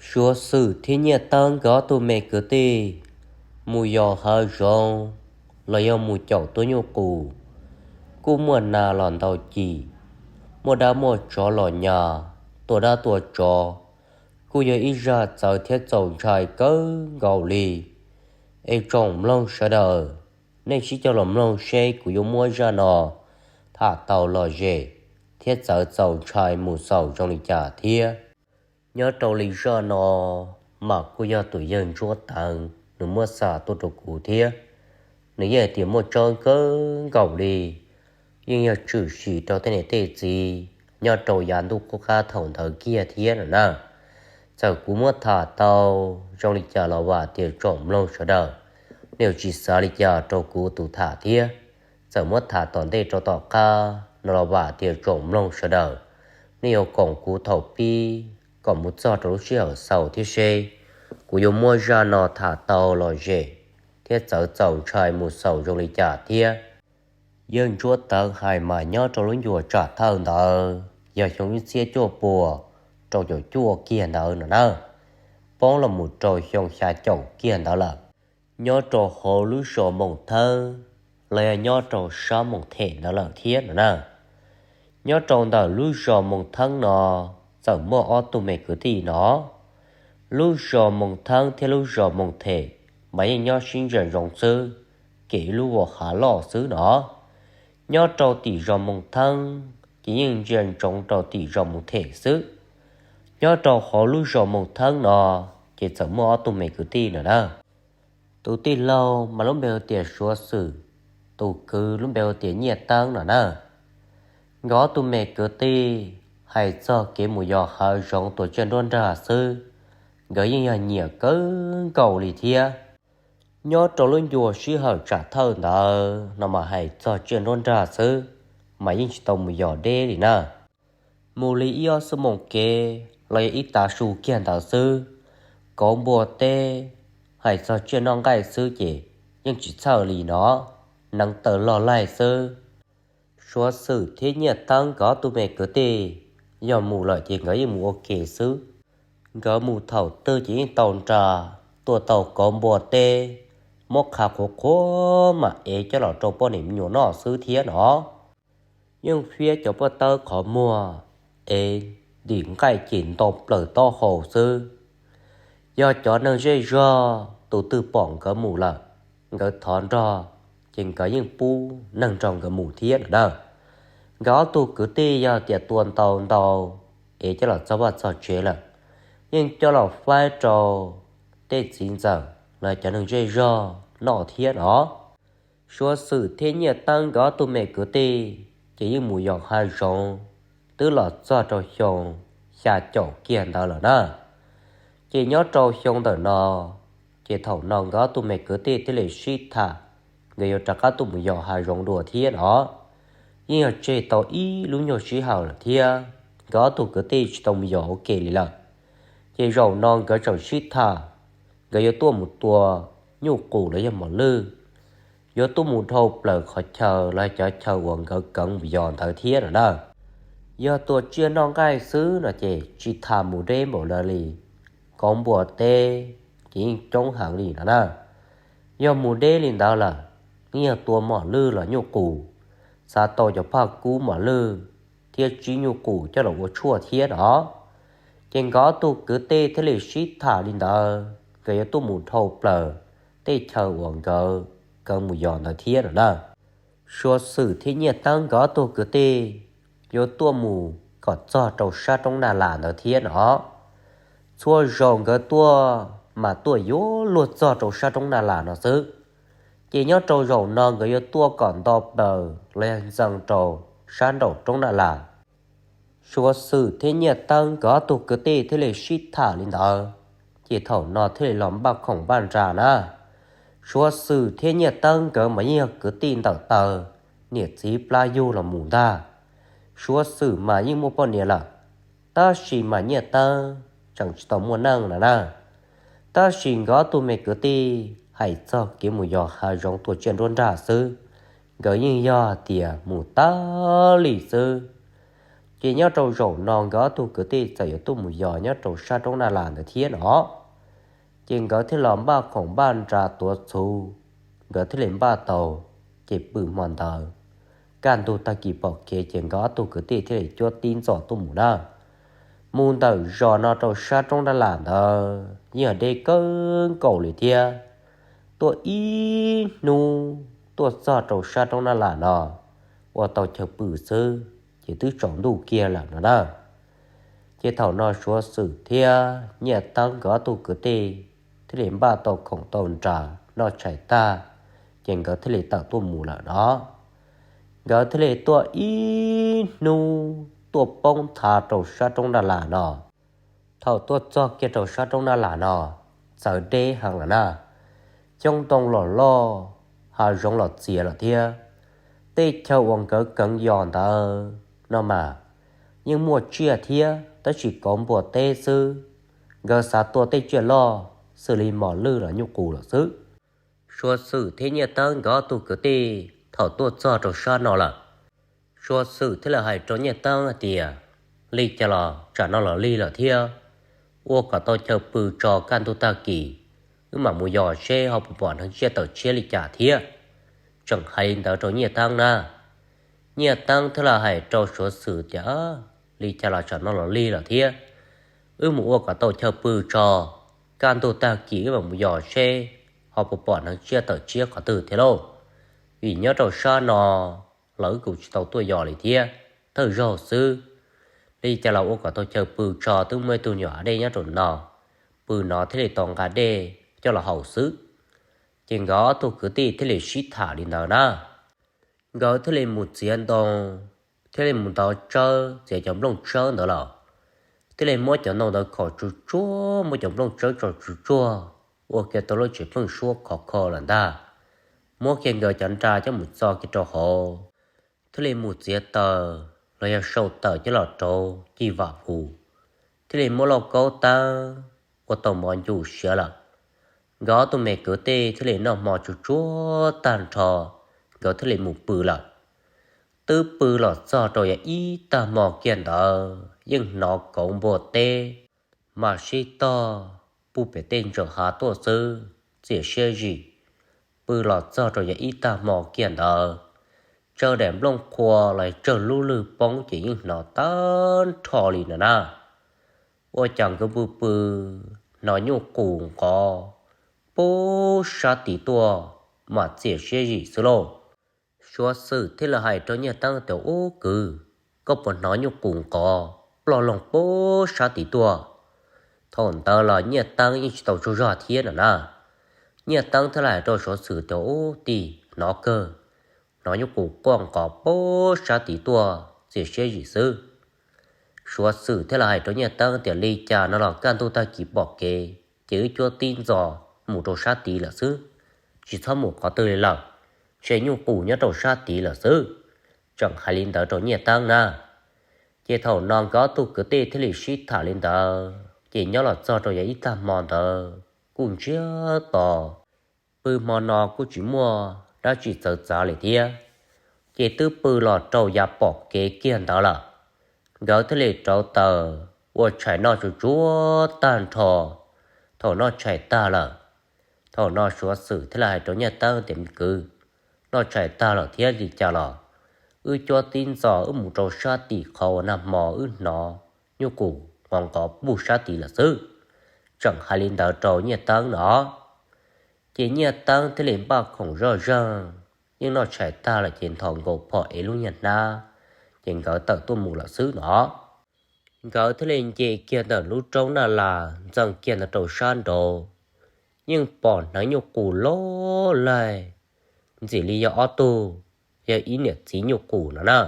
Suav Xwm thiab Nyiaj Teeb nkawd ob tug me kwv tij mus yos hav zoov los yog mus caum tua nyuj qus, kuj muaj nas los ntaus cim, muaj dab muaj tsov los nyas, tua dab tua tsov, kuj yog ib zaj txawv thiab txaus ntshai kawg nkaus li. Es tsoom mloog sawv daws, nej sib cog los mloog seb kuv yuav muab zaj no tham tau lom zem thiab txawv txaus ntshai mus xaus zoo li cas thiab. Nyob rau li zaj no mas kuj yog tus yawg Ntsuab Teev nws muab xa tuaj rau kuv thiab. Nws yeej hais tias muaj tseeb kawg nkaus li, yeej yog tshwm sim rau tej niam tej txiv nyob rau yav ntuj qub qab thaum ntawd kiag thiab no na. Txawm kuv muab tham tau zoo li cas los vam tias tsoom mloog sawv daws, nej yuav tsis xav li cas rau kuv tus tham thiab. Txawm muab tham tom ntej rau tom qab no los vam tias tsoom mloog sawv daws, nej yuav koom kuv thaum pib kom mus txog rau lub sij hawm xaus thiab seb kuv yuav muab zaj no tham tau lom zem thiab txawv txaus ntshai mus xaus zoo li cas thiab. Yawg Ntsuab Teev hais mas nyob rau lub ncua tsam thawj ntawd yog xyoo ib txhiab cuaj puas rau caum cuaj kiag ntawd no na, poob los mus rau xyoo xya caum kiag ntawd lawm. Nyob rau hauv lub zos Moos Theeb los yog nyob rau sab Moos Them ntawd lawm thiab no na. Nyob rau ntawm lub zos Moos Theeb no txawm muaj ob tug me kwv tij no. Lub zos Moos Theeb thiab lub zos Moos Them mas yeej nyob sib ntsia ntsoov xwb, kev ib lub vos hav loj xwb no. Nyob rau tim zos Moos Theeb ces yeej ntsia ntsoov rau tim zos Moos Them xwb. Nyob rau hauv lub zos Moos Theeb no ces txawm muaj ob tug me kwv tij no na. Tus tij laug mas lub npe hu tias Suav Xwm, tus kwv lub npe hu tias Nyiaj Teeb no na. Nkawd ob tug me kwv tij hais txog kev mus yos hav zoov tua tsiaj nruab nrag xwb, nkawd yeej yog nyiam kawg nkaus li thiab. Nyob rau lub ncua sij hawm tsam thawj ntawd no mas hais txog tsiaj nruab nrag xwb, mas yeej tsis tau mus yos deb li na. Mus li ib ob xuab moos kev los yog ib tav su kiag ntawd xwb, kauv npua teb, hais txog tsiaj noj nqaij xwb ces yeej tsis txhawj li no, neev taw log laig xwb. Suav Xwm thiab Nyiaj Teeb nkawd ob tug me kwv tij yog mus lawm ces nkawd yeej mus ua ke xwb. Nkawd mus thaum twg ces yeej tau nra, tua tau kauv npua teb, muab qha qhuav qhuav mam ev coj los rau poj niam me nyuam noj xwb thiab no. Yeej fiab cov pob tawb qhov muag, ev ntim nqaij ces nto plaws taub hau xwb. Yog cov neeg zej zog tus twg pom nkawd mus lawm, nkawd thov nrog, ces nkawd yeej pub neeg nrog nkawd mus thiab no na. Nkawd ob tug kwv tij yog tias tua ntau ntau, ev coj los txog vaj txog tsev lawm, yeej coj los faib rau tej txiv ntxawm los cov neeg zej zog noj thiab no. Suav Xwm thiab Nyiaj Teeb nkawd ob tug me kwv tij ces yeej mus yos hav zoov, twb los txog rau xyoo xya caum kiag ntawd lawm na. Ces nyob rau xyoo ntawm no, ces thaum no nkawd ob tug me kwv tij thiaj li sib tham, nkawd yuav rov qab tuaj mus yos hav zoov dua thiab no. Yeej yog tseg tau ib lub nyuag sij hawm lawm thiab, nkawd ob tug kwv tij tsis tau mus yos ua ke li lawm. Ces zaum no nkawd tseem sib tham, nkawd yuav tuaj mus tua nyuj qus los yog mos lwj, yuav tuaj mus dhau plaws qhov chaw los cov chaw uas nkawd kawv mus yos ntawd thiab no na. Yog tua tsiaj noj nqaij xwb no ces tsis tham mus deb npaum ntawd li, kauv npua teb ces yeej coob heev li no na. Yog mus deb li ntawd lawm, yeej yog tua mos lwj los nyuj qus, xav tau cov phaj kub mos lwj thiab tsib nyuj qus coj los ua tshuaj thiab no. Ces nkawd ob tug kwv tij thiaj li sib tham li ntawd, nkawd yuav tuaj mus dhau plaws tej chaw uas nkawd kawv mus yos ntawd thiab no na. Suav Xwm thiab Nyiaj Teeb nkawd ob tug kwv tij yuav tuaj mus kom txog rau sab roob Naj Las ntawd thiab no. Txhua zaus nkawd tuaj mas tuaj yuav luag txog rau sab roob Naj Las no xwb. Ces nyob rau zaum no nkawd yuav tuaj kom nto plaws los yog ntxees rau sab nraum roob Naj Las. Suav Xwm thiab Nyiaj Teeb nkawd ob tug kwv tij thiaj li sib tham li ntawd, ces thaum no thiaj li los npaj khoom npaj nra na. Suav Xwm thiab Nyiaj Teeb nkawd mas yeej yog kwv tij ntawm taw, niam txiv plab yug los mus ntag. Suav Xwm mas yeej muaj poj niam lawm, tab sis mas Nyiaj Teeb tseem tsis tau muaj neej no na. Tab sis nkawd ob tug me kwv tij hais txog kev mus yos hav zoov tua tsiaj nruab nrag xwb, nkawd yeej yog tias mus tag li xwb. Ces nyob rau zaum no nkawd ob tug kwv tij txawm yuav tuaj mus yos nyob rau sab roob Naj Las ntawd thiab no. Ces nkawd thiaj los npaj khoom npaj nra tuav txhuv, nkawd thiaj li npaj tau, ces pw hmo ntawd. Kaj ntug tag kis pom kev ces nkawd ob tug kwv tij thiaj li cuab tib ntxov tuaj mus na. Mus ntawm zos no rau sab roob Naj Las ntawd yeej deb kawg nkaus li thiab. Tuaj ib hnub tuaj txog rau sab roob Naj Las no, ua tau chaw pw xwb ces twb tsaus ntuj kiag lawm no na. Ces thaum no Suav Xwm thiab Nyiaj Teeb nkawd ob tug kwv tij thiaj li npaj tau khoom tau nra noj tshais tag, ces nkawd thiaj li tawm tuaj mus lawm no. Nkawd thiaj li tuaj ib hnub tuaj poob nthav rau sab roob Naj Las no. Thaum tuaj txog kiag rau sab roob Naj Las no, txawv deb heev lawm na. Xyoob ntoo los loj, hav zoov los txias lawm thiab. Tej chaw uas nkawd kheev yos ntawd no mas yeej muaj tsiaj thiab, tab sis kauv npua teb xwb. Nkawd xav tua tej tsiaj loj xws li mos lwj los nyuj qus lawm xwb. Suav Xwm thiab Nyiaj Teeb nkawd ob tug kwv tij thaum tuaj txog rau sab no lawm, Suav Xwm thiaj li hais rau Nyiaj Teeb hais tias, li cas los tsam no los lig lawm thiab, ua kom tau chaw pw tso, kaj ntug tag kis wb mam mus yos seb ho puas pom hneev tsiaj tawm tshiab li cas thiab. Tseem hais li ntawd rau Nyiaj Teeb na. Nyiaj Teeb thiaj li hais rau Suav Xwm tias, li cas los tsam no los lig lawm thiab, wb mus ua kom tau chaw pw tso, kaj ntug tag kis wb mam mus yos seb ho puas pom hneev tsiaj tawm tshiab qhov twg thiab lauj. Vim nyob rau sab no los wb kuj tsis tau tuaj yos li thiab, thawj zaug xwb. Li cas los ua kom tau chaw pw tso, twb muaj ib tug nyuam hav dej nyob rau no, pw no thiaj li tau nqa dej coj los haus xwb. Ces nkawd ob tug kwv tij thiaj li sib tham li ntawd na. Nkawd thiaj li mus txiav ntoo, thiaj li mus ntov tsawb, txiav cov nplooj tsawb ntawd los, thiaj li muab cov ntoo ntawd khov tsuag tsuag, muab cov nplooj tsawb tso tsuag tsuag, ua kiag tau lub tsev pheeb suab khov kho lawm ntag. Muab kiag nkawd cov nra coj mus txo kiag rau hauv, thiaj li mus txiav taws los yog sau taws coj los rauv ci vam vus, thiaj li muab lauj kaub tab ua tau mov ncu siav lawm. Nkawd ob tug me kwv tij thiaj li noj hmo tsuag tsuag tag nrho, nkawd thiaj li mus pw lawm. Twb pw los txog rau yog ib tag hmo kiag ntawd yeej hnov kauv npua teb mas sib tog puag pem tej ntsaum hav tuaj xwb, txias siab zim. Pw los txog rau yog ib tag hmo kiag ntawd, tsawg daim nplooj qhuav los tsawg lub lwg poob ces yeej hnov tag nrho li no na. Ua cas nkawd pw pw hnov nyuj qus nqov puag sab tid tuaj mas txias siab zim xwb lauj. Suav Xwm thiaj li hais rau Nyiaj Teeb tias, ub kwv, koj puas hnov nyuj qus nqov ploj loog puag sab tid tuaj? Thaum ntawd los Nyiaj Teeb yeej tsis tau tsaug zog thiab no na. Nyiaj Teeb thiaj li hais rau Suav Xwm tias, ub tij, hnov kawg, hnov nyuj qus quaj nqov puag sab tid tuaj txias siab zim xwb. Suav Xwm thiaj li hais rau Nyiaj Teeb tias, li cas no los kaj ntug tag kis pom kev ces wb cuab tib ntxo mus rau sab tid lawm xwb, tsis txhob mus qhov twg li lawm, ntshe nyuj qus nyob rau sab tid lawm xwb. Tseem hais li ntawd rau Nyiaj Teeb na. Ces thaum no nkawd ob tug kwv tij thiaj li sib tham li ntawd ces nyob los txog rau yog ib tag hmo ntawd kuj ntsiag to, pw hmo no kuj tsis muaj dab tsi txawv txav li thiab. Ces twb pw los rau yav pom kev kiag ntawd lawm, nkawd thiaj li rauv taws ua tshais noj tsuag tsuag tag nrho. Thaum noj tshais tag lawm, thaum no Suav Xwm thiaj li hais rau Nyiaj Teeb tias, me kwv, noj tshais tag lawm thiab li cas los wb cuab tib ntxo wb mus rau sab tim qhov uas nag hmo wb hnov nyuj qus nqov nqov puag sab tid lawm xwb. Tseem hais li ntawd rau Nyiaj Teeb no, ces Nyiaj Teeb thiaj li npaj khoom zoj zeeg, yeej noj tshais tag lawm ces nthos nkaus phom ev lub nyuag hnab, ces nkawd tawm tuaj mus lawm xwb no. Nkawd thiaj li nce kiag ntawm lub roob Naj Las ntxees kiag ntawd rau sab nraud, yeej pom hneev nyuj qus loj laig, ntxim li yog ob tug, yog ib niam txiv nyuj qus no na.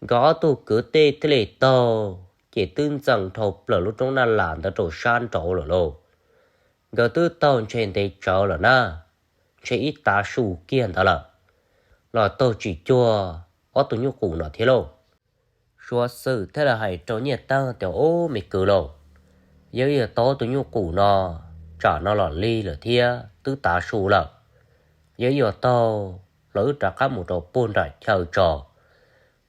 Nkawd ob tug kwv tij thiaj li taug, ces twb ntxees dhau plaws lub roob Naj Las ntawd rau sab nraud lawm lauj. Nkawd twb taug ntshe ntev tsawv lawm na, ntshe ib tav su kiag ntawd lawm, los taug tsis cuag ob tug nyuj qus no thiab lauj. Suav Xwm thiaj li hais rau Nyiaj Teeb tias, ub me kwv lauj, yog yuav taug ob tug nyuj qus no, tsam no los lig lawm thiab twb tav su lawm. Yog yuav taug los wb rov qab mus rau puag nram chaw tso,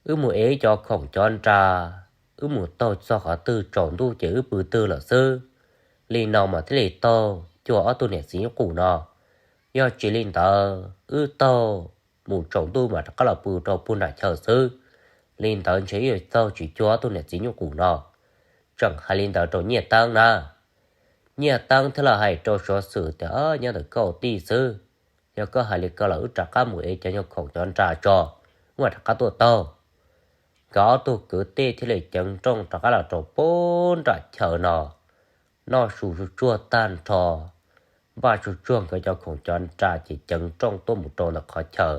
Wb mus ev cov khoom cov nra, wb mus taug txog qhov twg tsaus ntuj ces wb pw twg lawm xwb. Li no mas thiaj li taug cuag ob tug niam txiv nyuj qus no. Yog tsis li ntawd wb taug mus tsaus ntuj mas rov qab los pw rau puag nram chaw xwb. Li ntawd ntshe wb yuav taug tsis cuag ob tug niam txiv nyuj qus no. Tseem hais li ntawd rau Nyiaj Teeb na. Nyiaj Teeb thiaj los hais rau Suav Xwm tias, Nyob ntawm koj tij xwb, yog koj hais li ko los wb rov qab mus ev cov nyuag khoom cov nra tso, wb mam rov qab tuaj taug. Nkawd ob tug kwv tij thiaj li ceev nrooj rov qab los rau puag nram chaw no, noj su tsuag tsuag tag nrho, npaj tsuag tsuag nkawd cov khoom cov nra ces ceev nrooj tuaj mus rau ntawm qhov chaw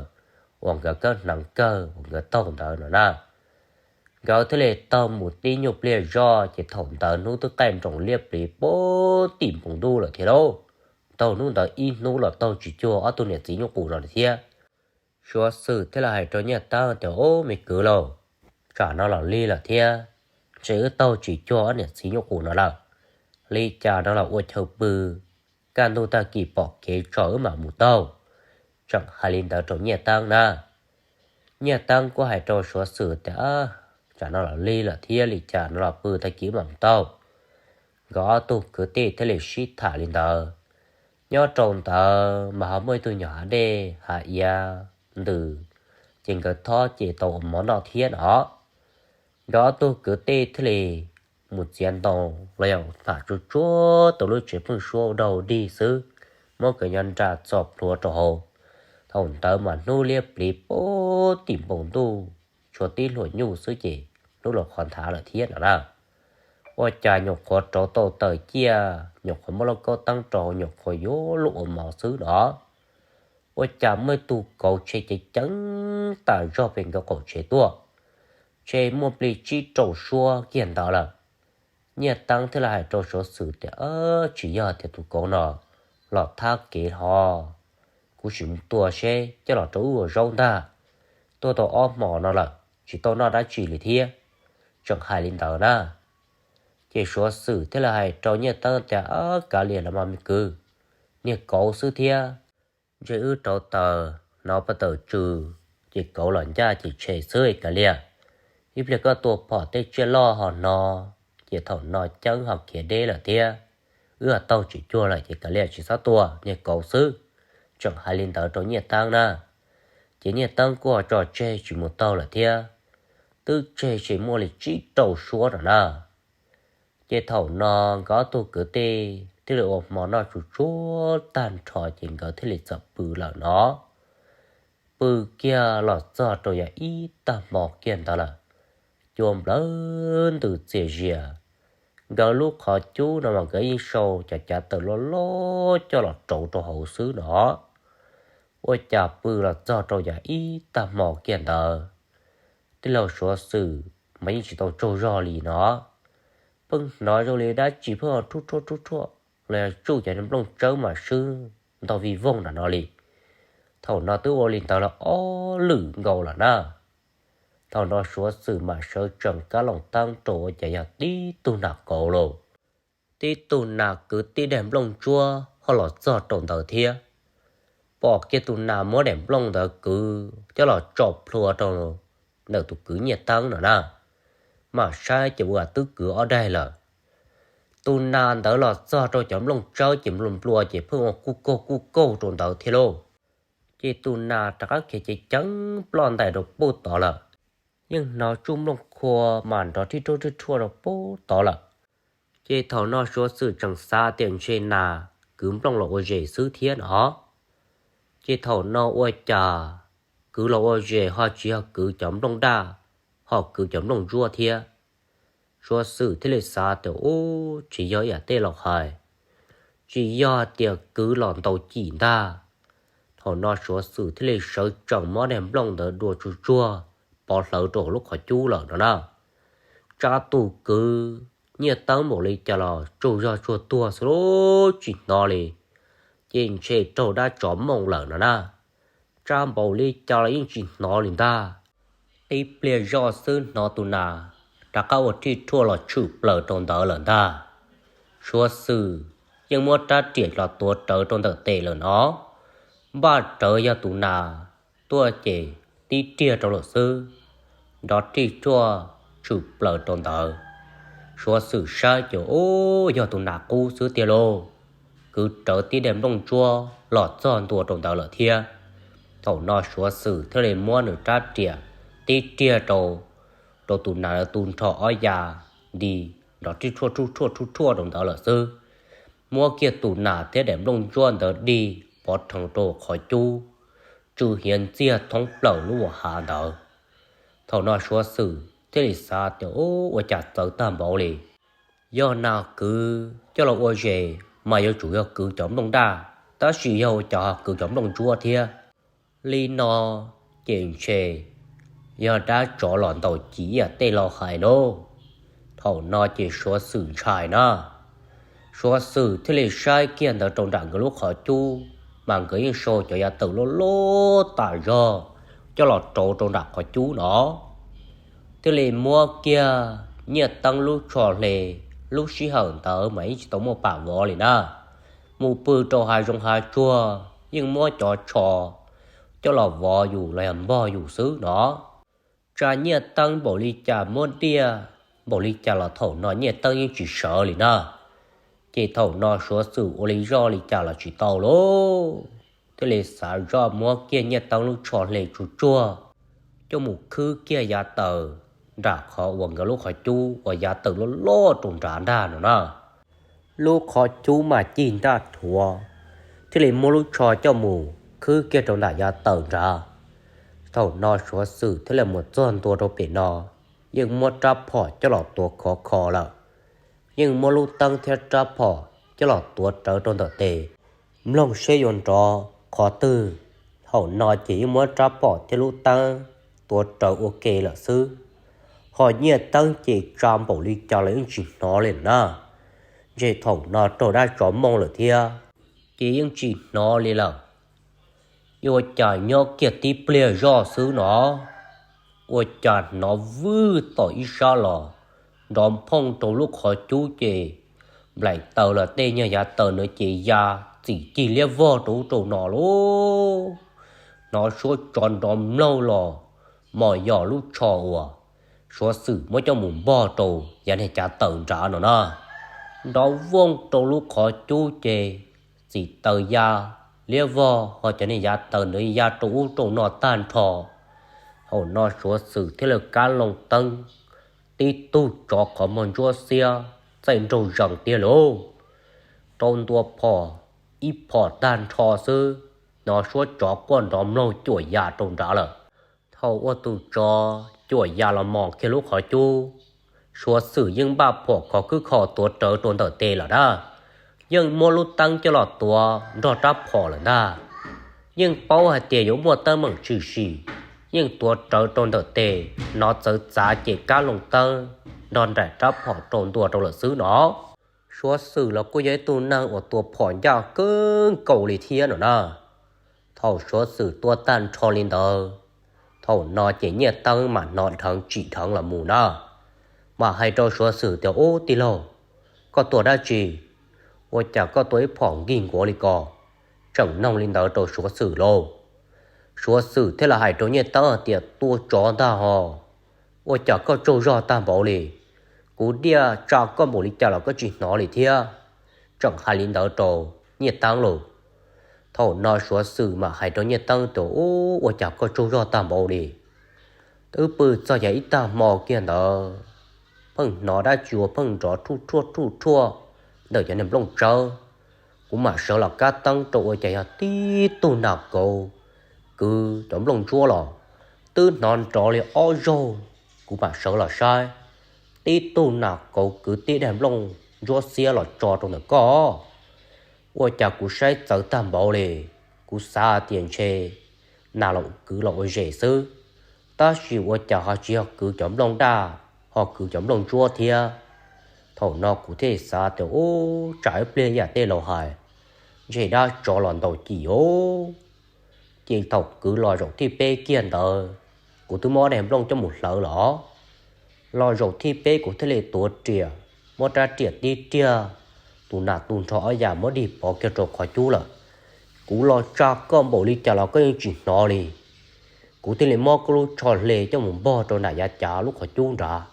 uas nkawd kab hneev kawg uas nkawd taug ntawd no na. Nkawd thiaj li taug mus tib nyuag pliag zoj ces thaum ntawd hnub twb qaij nroos liab pliv puag tim npoo ntuj lawm thiab lauj. Taug hnub ntawd ib hnub los taug tsis cuag ob tug niam txiv nyuj qus no li thiab. Suav Xwm thiaj li hais rau Nyiaj Teeb tias, Ub, me kwv lauj, tsam no los lig lawm thiab, ntshe wb taug tsis cuag ob niam txiv nyuj qus no lawm. Li cas no los ua chaw pw, kaj ntug tag kis pom kev tso wb mam mus taug. Tseem hais li ntawd rau Nyiaj Teeb na. Nyiaj Teeb kuj hais rau Suav Xwm tias, Tsam no los lig lawm thiab, li cas no los pw tag kis wb mam mus taug. Nkawd ob tug kwv tij thiaj li sib tham li ntawd. Nyob rau ntawd mas ho muaj ib tug nyuag hav dej hav iav ntws, ces nkawd thob ces tau ua mov noj thiab no. Nkawd ob tug kwv tij thiaj li mus txiav ntoo los yog tham tsuag tsuag tau lub tsev pheeb suab ua dog dig xwb, muab nkawd nyob nra txo plhuav rau hauv. Thaum ntawd mas hnub liab pliv puag tim npoo ntuj, tshuav tib hluas nyuj xwb ces hnub los qhov nthav lawm thiab no na. Ua cas nyuam qhuav rauv tau taws ciaj, nyuam qhuav muab lauj kaub teeb rau hauv, nyuam qhuav yuav luag ua mov xwb no, ua cas muaj ib tug kauv tshee ceev ceev tas zog pem nkawd qaum tsev tuaj, tshee muaj plig tsib rau suab kiag ntawd lawm. Nyiaj Teeb thiaj li hais rau Suav Xwm tias, Tsis yog tias tus kauv no los thab kev ho, kuv sim mus tua seb coj los rau wb ua zaub ntag. Tuaj tau ob hmo no lawm tsis tau noj dab tsi li thiab. Tseem hais li ntawd na, ces Suav Xwm thiaj li hais rau Nyiaj Teeb tias, Kav liam los mas me kwv, niag kauv xwb thiab, ntshe wb rauv taws hnov paj tawm tsw, ces kauv los ncaj ces tshem xwb kav liam. Ib pliag koj tua phom tej tsiaj loj ho no, ces thaum no ceeb ho khiav deb lawm thiab, wb ho taug tsis cuag lawm ces kav liam tsis txhob tua, niag kauv xwb. Tseem hais li ntawd rau Nyiaj Teeb na, ces Nyiaj Teeb kuj ho tso tseg tsis mus taug lawm thiab. Twb tseg tsis muaj li tsib rau suab no na. Ces thaum no nkawd ob tug kwv tij thiaj li ua hmo noj tsuag tsuag tag nrho ces nkawd thiaj li txawm pw lawm no. Pw kiag los txog rau yog ib tag hmo kiag ntawd lawm, cua nplawg ntws txias zias. Nkawd lub qhov cub no mas nkawd yeej sau cov cav taws loj loj coj los rauv rau hauv xwb no. Ua cas pw los txog rau yog ib tag hmo kiag ntawd, tij laug Suav Xwm mas yeej tsis tau tsaug zog li no. Pheej hnov zoo li dab tsi pheej rhuaj rhuaj rhuaj rhuaj los yog tsuj cov nplooj tsawb mas swb ntog vij voog nram no li. Thaum no twb ua li ntawd los ob lwm nkaus lawm na. Thaum no Suav Xwm mam sawv tsees kab loos teeb rau ua cas yog tib tug nas kauv lauj. Tib tug nas kwv tib daim nplooj ntsuab ho los txog rau ntawd thiab. Pom kiag tus nas muab daim nplooj ntawd kwv coj los tso plhuav rau ntawm tus kwv Nyiaj Teeb no na. Mam saib ces ua twb kwv ob daig lawm. Tus nas ntawd los txog rau cov nplooj tsawb ces nplua nplua ces pheej ua kuj kaug kuj kaug rau ntawd thiab lauj. Ces tus nas rov qab khiav ceev ceev ploj ntais rau puag tod lawm. Yeej hnov tsuj nplooj khua mas nrov rhij rhuaj rhij rhuaj rau puag tod lawm. Ces thaum no Suav Xwm tseem xav tias ntshe nas kwv nplooj los ua zes xwb thiab no. Ces thaum no ua cas kwv los ua zes ho tsis yog kwv cov nplooj daj, ho kwv cov nplooj ntsuab thiab. Suav Xwm thiaj li xav tias, Ub, tsis yog ib yam tej laus hais, tsis yog hais tias kwv los ntaus cim ntag. Thaum no Suav Xwm thiaj li sawv tsees muab daim nplooj ntawd dua tsuag tsuag pov hlawv rau lub qhov cub lawm no na. Tsab tus kwv Nyiaj Teeb npaum li cas los tsaug zog tsuag tuag xwb los tsis hnov li, ces ntshe raug dab tsov mooj lawm no na. Tsab npaum li cas los yeej tsis hnov li ntag. Tib pliag zoj xwb hnov tus nas rov qab ua rhij rhuaj los tshwm plaws rau ntawd lawm ntag. Suav Xwm yeej muab rab riam los tuav rawv rau ntawm tes lawm no, npaj rawv yog tus nas tuaj ces tib riag rau lawm xwb. nrov rij ruaj tshwm plaws rau ntawd. Suav Xwm saib ces ub, yog tus nas qub xwb tiag lauj. Kwv rawv tib daim nplooj ntsuab los txog ntua rau ntawd lawm thiab. Thaum no Suav Xwm thiaj li muab nws rab riam tib riag rau, rau tus nas tu nrho ob ya nti nrov rij ruaj ruj ruaj ruj ruaj rau ntawd lawm xwb. Muab kiag tus nas thiab daim nplooj ntsuab ntawd dig pov rhees rau qhov cub, tsw hiav ntxiag thoob plaws lub hav ntawd. Thaum no Suav Xwm thiaj li xav tias ub, ua cas txawv tag npaum li. Yog nas kwv coj los ua zes mas yuav tsum yog kwv cov nplooj daj, tab sis yog ua cas ho kwv cov nplooj ntsuab thiab. Li no ces ntshe yog dab tsov los ntaus cim ib yam tej laus hais lauj. Thaum no ces Suav Xwm ntshai na. Suav Xwm thiaj li saib kiag ntawd rau nram nkawd lub qhov cub, mas nkawd yeej sau cov yav tawm loj loj tas zog coj los rauv rau nram qhov cub no. Thiaj li muab kiag Nyiaj Teeb lub tsho hle. Lub sij hawm ntawd mas yeej tsis tau muaj pam vov li na. Mus pw rau hav zoov hav tsuag yeej muab cov tsho coj los vov yus los yog npog yus xwb no. Tsa Nyiaj Teeb npaum li cas muab diaj npaum li cas los thaum no Nyiaj Teeb yeej tsis sawv li na. Ces thaum no Suav Xwm ua li zoj li cas los tsis tau lauj, thiaj li xav zoj muab kiag Nyiaj Teeb lub tsho hle tsuag tsuag coj mus khwb kiag yav taws nram qhov uas nkawd lub qhov cub uas yav taws loj loj rau nrad ntag no na. Lub qhov cub mas cig ntaj thuav, thiaj li muab lub tsho coj mus khwb kiag rau nram yav taws nrad. Thaum no Suav Xwm thiaj li mus txog ntua rau pem no, yeej muab rab phom coj los tuav khov kho lawm, yeej muab lub teeb thiab rab phom coj los tuav rawv rau ntawm tes, mloog seb yuav nrov qhov twg. Thaum no ces yeej muab rab phom thiab lub teeb tuav rawv ua ke lawm xwb. Ho Nyiaj Teeb ces tsa npaum li cas los yeej tsis hnov li lawm na. Ntshe thaum no raug dab tsov mooj lawm thiab, ces yeej tsis hnov li lawm. Yuav ua cas nyob kiag tib pliag zoj xwb no, ua cas hnov vwj tom ib sab los nrov phooj rau lub qhov cub ces nplaim taws los tej nyuag yav taws na ces ya txim cig liab vog rau ub rau no lauj. Hnov suab tsov nrov mloog los mos yos lub tsho uas Suav Xwm muab coj mus npog rau yav niag cav taws nrad no na. Nrov vooj rau lub qhov cub ces txim taws ya liab vog, ho cov niag yav taws ntawd ya rau ub rau no tag nrho. Thaum no Suav Xwm thiaj li kab loo teeb, tib tug tsov qhov muag ntsuab xiab txaij nraug zees tiag lauj. Rau ntua phom ib phom tag nrho xwb, hnov suab tsov quaj nrov mloog cuam ya rau nrad lawm. Thaum uas tus tsov cuam ya los mos kiag lub qhov cub, Suav Xwm yeej npaj phom khov khwb kho tuav rawv rau ntawm tes lawm na. Yeej muab lub teeb coj los tuav nrog rab phom lawm ntag. Yeej paub hais tias yuav muaj teeb meem tshwm sim, yeej tuav rawv rau ntawm tes, hnov txawv txav ces kab loo teeb nrog nraim rab phom rau ntua rau lawm xwb no. Suav Xwm los kuj yog ib tug neeg uas tua phom ncaj kawg nkaus li thiab no na. Thaum Suav Xwm tua tag nrho li ntawd, thaum no ces Nyiaj Teeb mam hnov dheev tsim dheev los mus na. Mam hais rau Suav Xwm tias, Ub tij laug, koj tua dab tsi? Ua cas koj tua ib phom nkig nkuav li ko? Tseem noog li ntawd rau Suav Xwm lauj. Suav Xwm thiaj li hais rau Nyiaj Teeb hais tias, Tua tsov ntag ho. Ua cas koj tsaug zog tag npaum li? Kuv diaj tsa koj npaum li cas los koj tsis hnov li thiab. Tseem hais li ntawd rau Nyiaj Teeb lauj. Thaum no Suav Xwm mam hais rau Nyiaj Teeb tias, Ub, ua cas koj tsaug zog tag npaum li? Twb pw txog yav ib tag hmo kiag ntawd, pheej hnov dab tsi ua pheej nrov rhuj rhuaj rhuj rhuaj ntawm cov niag nplooj tsawb. Kuv mam sawv los kab teeb rau ua cas yog tib tug nas kauv kwv cov nplooj ntsuab los. Twb hnov nrov li ob zaug, kuv mam sawv los saib, tib tug nas kauv kwv tib daim nplooj ntsuab xiab los tso rau ntawm koj. Ua cas kuv saib txawv tag npaum li, kuv xav tias ntshe nas los kwv los ua zes xwb, tab sis ua cas ho tsis yog kwv cov nplooj daj, ho kwv cov nplooj ntsuab thiab. Thaum no kuv thiaj xav tias, Ub, tsam ib pliag yam tej laus hais, ntshe dab tsov los ntaus cim os. Ces thaum kwv los zaum thib peb kiag ntawd, kuv twb muab daim nplooj coj mus hlawv los. Los zaum thib peb kuv thiaj li tuav riam, muab rab riam tib riag, tus nas tu nrho ob yam muab dig pov kiag rau qhov cub lawm. Kuv los tsa koj npaum li cas los koj yeej tsis hnov li. Kuv thiaj li muab kuv lub tsho hle coj mus npog rau nram yav cav lub qhov cub nrad.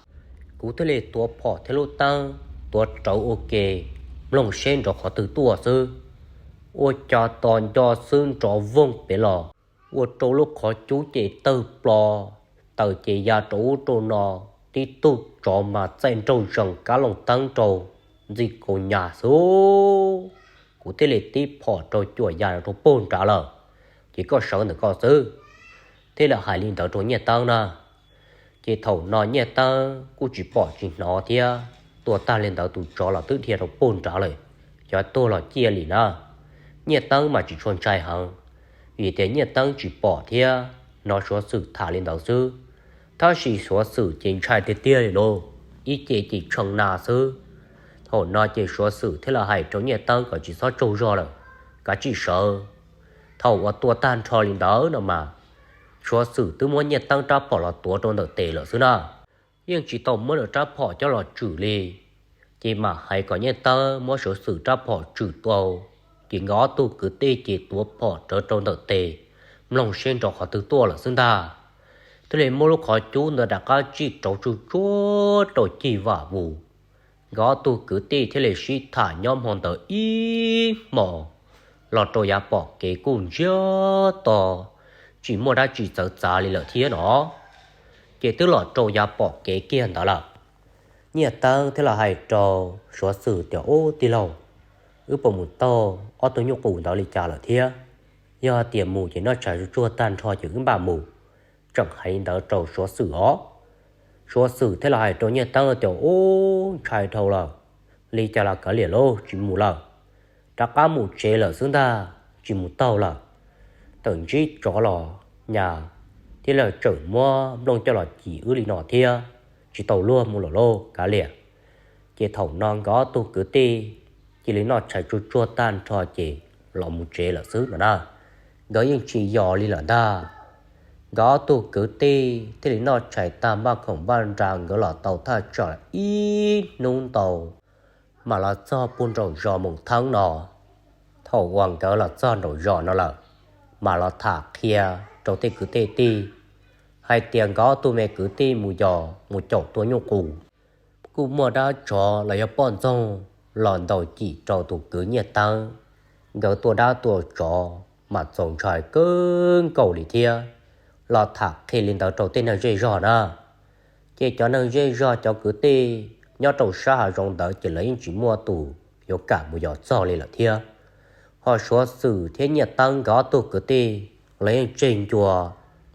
Kuv thiaj li tuav phom thiab lub teeb, tuav rawv ua ke, mloog seb nrov qhov twg tuaj xwb. Ua cas tos nco xwb nrov voog pem los, ua rau lub qhov cub ces tawg plo, taws ces ya rau ub rau no, tib tug tsov mas txaij nraug zees kab looj teeb rau ntxij kaus nyas xwb. Kuv thiaj li tib phom rau cuam ya rau pag nrad lawm, ces koj sawv ntawm koj xwb, thiaj li hais li ntawd rau Nyiaj Teeb na. Ces thaum no Nyiaj Teeb kuj tsis pom tsis hnov thiab, tua tag li ntawd tus tsov los twb dhia rau pag nrad lawm, cov tuag los ciaj li na. Nyiaj Teeb mas tsis tshua ntshai heev, vim tias Nyiaj Teeb tsis pom thiab hnov Suav Xwm tham li ntawd xwb. Tab sis Suav Xwm ces ntshai tiag tiag li lauj, ib ce ces tshee na xwb. Thaum no ces Suav Xwm thiaj li hais rau Nyiaj Teeb kom tsis txhob tsaug zog lawm, kav tsij sawv. Thaum uas tua tag nrho li ntawd no mas, Suav Xwm twb muab Nyiaj Teeb rab phom los tuav rau ntawm tes lawm xwb na. Yeej tsis tau muab nws rab phom coj los tswm li, ces mam hais kom Nyiaj Teeb muab Suav Xwm rab phom tswm tau, ces nkawd ob tug kwv tij ces tuav phom rawv rau ntawm tes, mloog seb nrov qhov twg tuaj lawm xwb ntag. Thiaj li muab lub qhov cub ntawd rov qab tsij rauv tsuj tsuag rau cig vam vus. Nkawd ob tug kwv tij thiaj li sib tham nyob hmo ntawd ib hmos, los rau yav pom kev kuj ntsiag to, tsis muaj dab tsi txawv txav li lawm thiab no. Ces twb los rau yav pom kev kiag ntawd lawm, Nyiaj Teeb thiaj los hais rau Suav Xwm tias, Ub tij laug, wb puas mus taug ob tug nyuj qus ntawd li cas lawm thiab? Yog tias mus ces noj tshais tsuag tsuag tag nrho ces wb npaj mus. Tseem hais li ntawd rau Suav Xwm os. Suav Xwm thiaj los hais rau Nyiaj Teeb tias, Ub, ntshai dhau lawm, li cas los kav liam lauj, tsis mus lawm. Rov qab mus tsev lawm xwb ntag, tsis mus taug lawm. Tawm ntsib tsov los nyas thiab lawv tseem muab nplooj coj los cim wb li no thiab, tsis tau luag mus lawm lauj, kav liam. Ces thaum no nkawd ob tug kwv tij cia li noj tshais tsuag tsuag tag nrho ces los mus tsev lawm xwb no na. Nkawd yeej tsis yos li lawm ntag. Nkawd ob tug kwv tij thiaj li noj tshais tag npaj khoom npaj nra, nkawd los tau thaj tsam ib hnub ntau, mam los txog puag nraum zos Moos Theeb no. Thaum uas nkawd los txog nraum zos no lawm, mam los tham qhia rau tej kwv tej tij hais tias nkawd ob tug me kwv tij mus yos mus caum tua nyuj qus, kuj muaj dab tsov los yog poj ntxoog los ntaus cim rau tus kwv Nyiaj Teeb. Nkawd tua dab tua tsov mas txaus ntshai kawg nkaus li thiab. Los tham qhia li ntawd rau tej neeg zej zog na, ces cov neeg zej zog cov kwv tij nyob rau sab hav zoov ntawd ces lawv yeej tsis muaj tus yuav kam mus yos txog li lawm thiab. Ho Suav Xwm thiab Nyiaj Teeb nkawd ob tug kwv tij, lawv yeej tseg ncua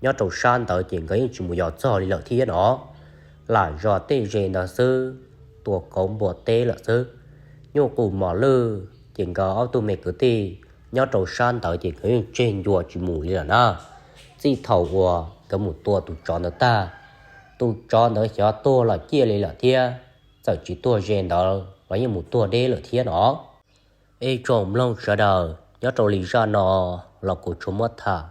nyob rau sab ntawd ces nkawd yeej tsis mus yos txog li lawm thiab no. Lam zos tej ze ntawd xwb, tua kauv npua teb lawm xwb. Nyuj qus mos lwj ces nkawd ob tug me kwv tij nyob rau sab ntawd ces nkawd yeej tseg ncua tsis mus li lawm na. Txij thaum uas nkawd mus tua tus tsov ntawd tag, tus tsov ntawd xyov tuag los ciaj li lawm thiab, txawm tsis tuag ze ntawd los yeej mus tuag deb lawm thiab no. Ib tsoom mloog sawv daws, nyob rau li zaj no los kuv tsuas muab tham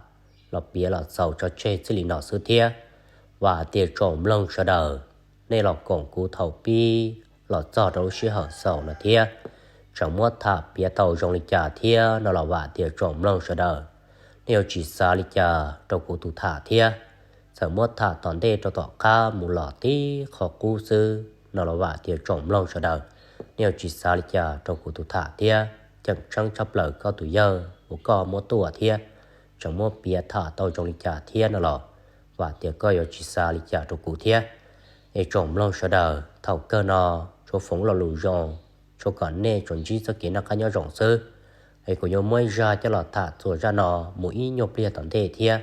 los piav los xaus tso tseg txij li no xwb thiab. Vam tias tsoom mloog sawv daws, nej los koom kuv thaum pib los txog rau lub sij hawm xaus no thiab. Tseem muab tham piav tau zoo li cas thiab no los vam tias tsoom mloog sawv daws, nej yuav tsis xav li cas rau kuv tus tham thiab. Txawm muab tham tom ntej rau tom qab mus los tib qho qub xwb no los vam tias tsoom mloog sawv daws, nej yuav tsis xav li cas rau kuv tus tham thiab. Ceem tseeb tshaj plaws koj tus yawg uas koj muab tuaj thiab, tseem muab piav tham tau zoo li cas thiab no los vam tias koj yuav tsis xav li cas rau kuv thiab. Es tsoom mloog sawv daws, thaum kawg no tsuas foom lo lus zoo, tsuas kom nej tsuas ntsib txoj kev noj qab nyob zoo xwb. Es kuv yuav muab zaj coj los tham txuas zaj no mus ib nyuag pliag tom ntej thiab.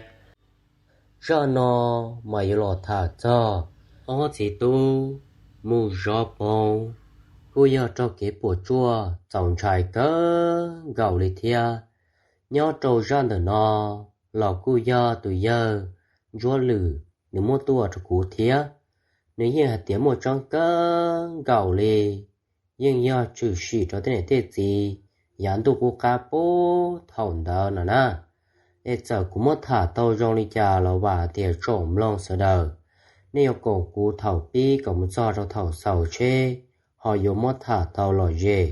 Zaj no mas yuav los tham txog ob txiv tub mus zov poov, kuj yog raug kev puas tsuaj txaus ntshai kawg nkaus li thiab. Nyob rau zaj ntawm no los kuj yog tus yawg Ntsuab Lwm nws muab tuaj rau kuv thiab. Nws yeej hais tias muaj tseeb kawg nkaus li, yeej yog tshwm sim rau tej niam tej txiv yav ntuj qub qab puag thaum ntawd no na. Es txawm kuv muab tham tau zoo li cas los vam tias tsoom mloog sawv daws, nej yuav koom kuv thaum pib kom mus txog rau thaum xaus seb ho yuav muab tham tau lom zem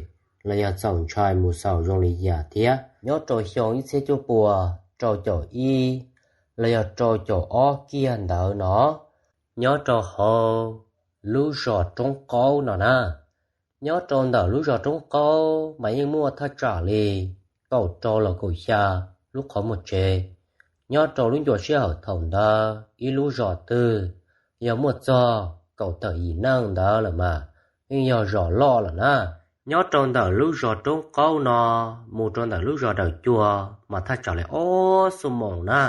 los yog txaus ntshai mus xaus zoo li cas thiab. Nyob rau xyoo ib txhiab cuaj pua rau caum ib, los yog rau caum ob kiag ntawd no, nyob rau hauv lub zos Roob Qaub no na. Nyob rau ntawm lub zos Roob Qaub mas yeej muaj thaj tsam li kaum rau los kaum xya lub qhov muag tsev. Nyob rau lub ncua sij hawm thaum ntawd ib lub zos twg yog muaj txog kaum tawm yim neej ntawd lawm mas yeej yog zos loj lawm na. Nyob rau ntawm lub zos Roob Qaub no mus rau ntawm lub zos Dawm Cua mas thaj tsam li ob xuab moos na.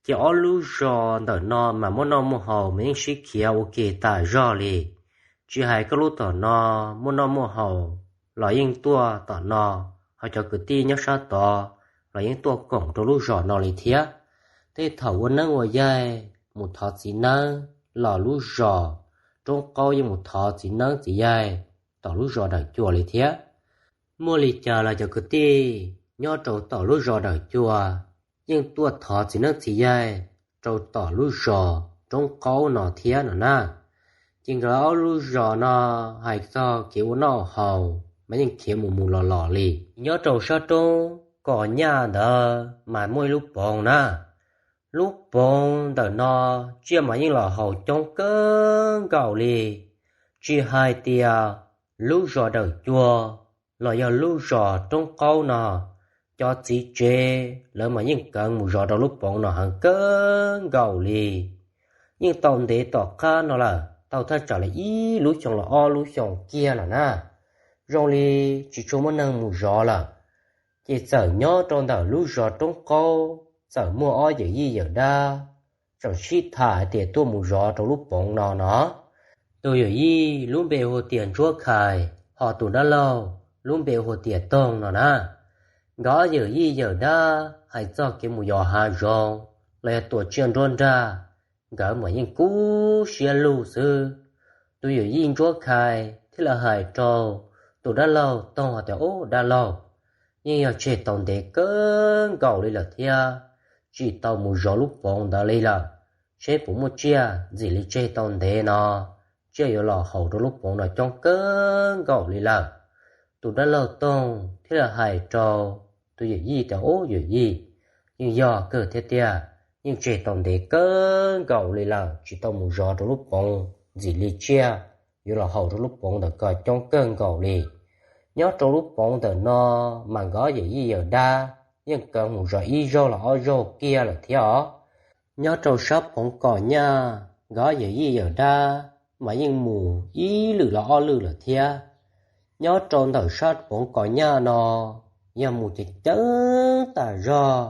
Ces ob lub zos ntawm no mas muaj noj muaj haus mas yeej sib khiav ua ke tas zog li. Tsis hais koj lub tom no muaj noj muaj haus los yeej tuaj tom no, ho cov kwv tij nyob sab tod los yeej tuaj koom rau lub zos no li thiab. Tej thaum ua neeb ua yaig mus thov txiv neeb los lub zos Roob Qaub yeej mus thov txiv neeb txiv yaig tom lub zos Dawm Cua li thiab. Muaj li cas los cov kwv tij nyob rau tom lub zos Dawm Cua yeej tuaj thov txiv neeb txiv yaig rau tom lub zos Roob Qaub no thiab no na. Ces nkawd ob lub zos no hais txog kev ua noj haus mas yeej khiav mus mus los los li. Nyob rau sab roob Kom Nyaj ntawd mas muaj ib lub poov na. Lub poov ntawm no tsiaj mas yeej los haus coob kawg nkaus li. Tsis hais tias lub zos Dawm Cua los yog lub zos Roob Qaub no, cov txiv tsev lawv mas yeej kawv mus zov rau lub poov no heev kawg nkaus li. Yeej tau ntev tom qab no lawm, tau thaj tsam li ib lub xyoo los ob lub xyoo kiag lawm na, zoo li tsis tshua muaj neeg mus zov lawm. Ces txawm nyob rau ntawm lub zos Roob Qaub txawm muaj ob yawm yij yawm dab tseem sib tham hais tias tuaj mus zov rau lub poov no no. Tus yawm yij lub npe hu tias Ntsuab Khais, ho tus dab laug lub npe hu tias Toog no na. Nkawd ob yawm yij yawm dab hais txog kev mus yos hav zoov los yog tua tsiaj nruab nrag, nkawd mas yeej kub siab lug xwb. Tus yawm yij Ntsuab Khais thiaj li hais rau tus dab laug Toog hais tias, Ub dab laug, yeej yog tseg tau ntev kawg nkaus li lawm thiab, tsis tau mus zov lub poov ntawd li lawm. Seb puas muaj tsiaj ntxim li tseg tau ntev no, tsiaj yuav los haus rau lub poov no coob kawg nkaus li lawm. Tus dab laug Toog thiaj li hais rau tus yawm yij tias, Ub yawm yij, yeej yog kawg thiab tiag, yeej tseg tau ntev kawg nkaus li lawm tsis tau mus zov rau lub poov ntxim li tsiaj yuav los haus rau lub poov ntawm ko coob kawg nkaus li. Nyob rau lub poov ntawm no mas nkawd ob yawm yij yawm dab yeej kawv mus zov ib zaug los ob zaug kiag lawm thiab os. Nyob rau sab poov Kom Nyaj nkawd ob yawm yij yawm dab mas yeej mus ib lwm los ob lwm lawm thiab. Nyob rau ntawm sab poov Kom Nyaj no yog mus ceev ceev tas zog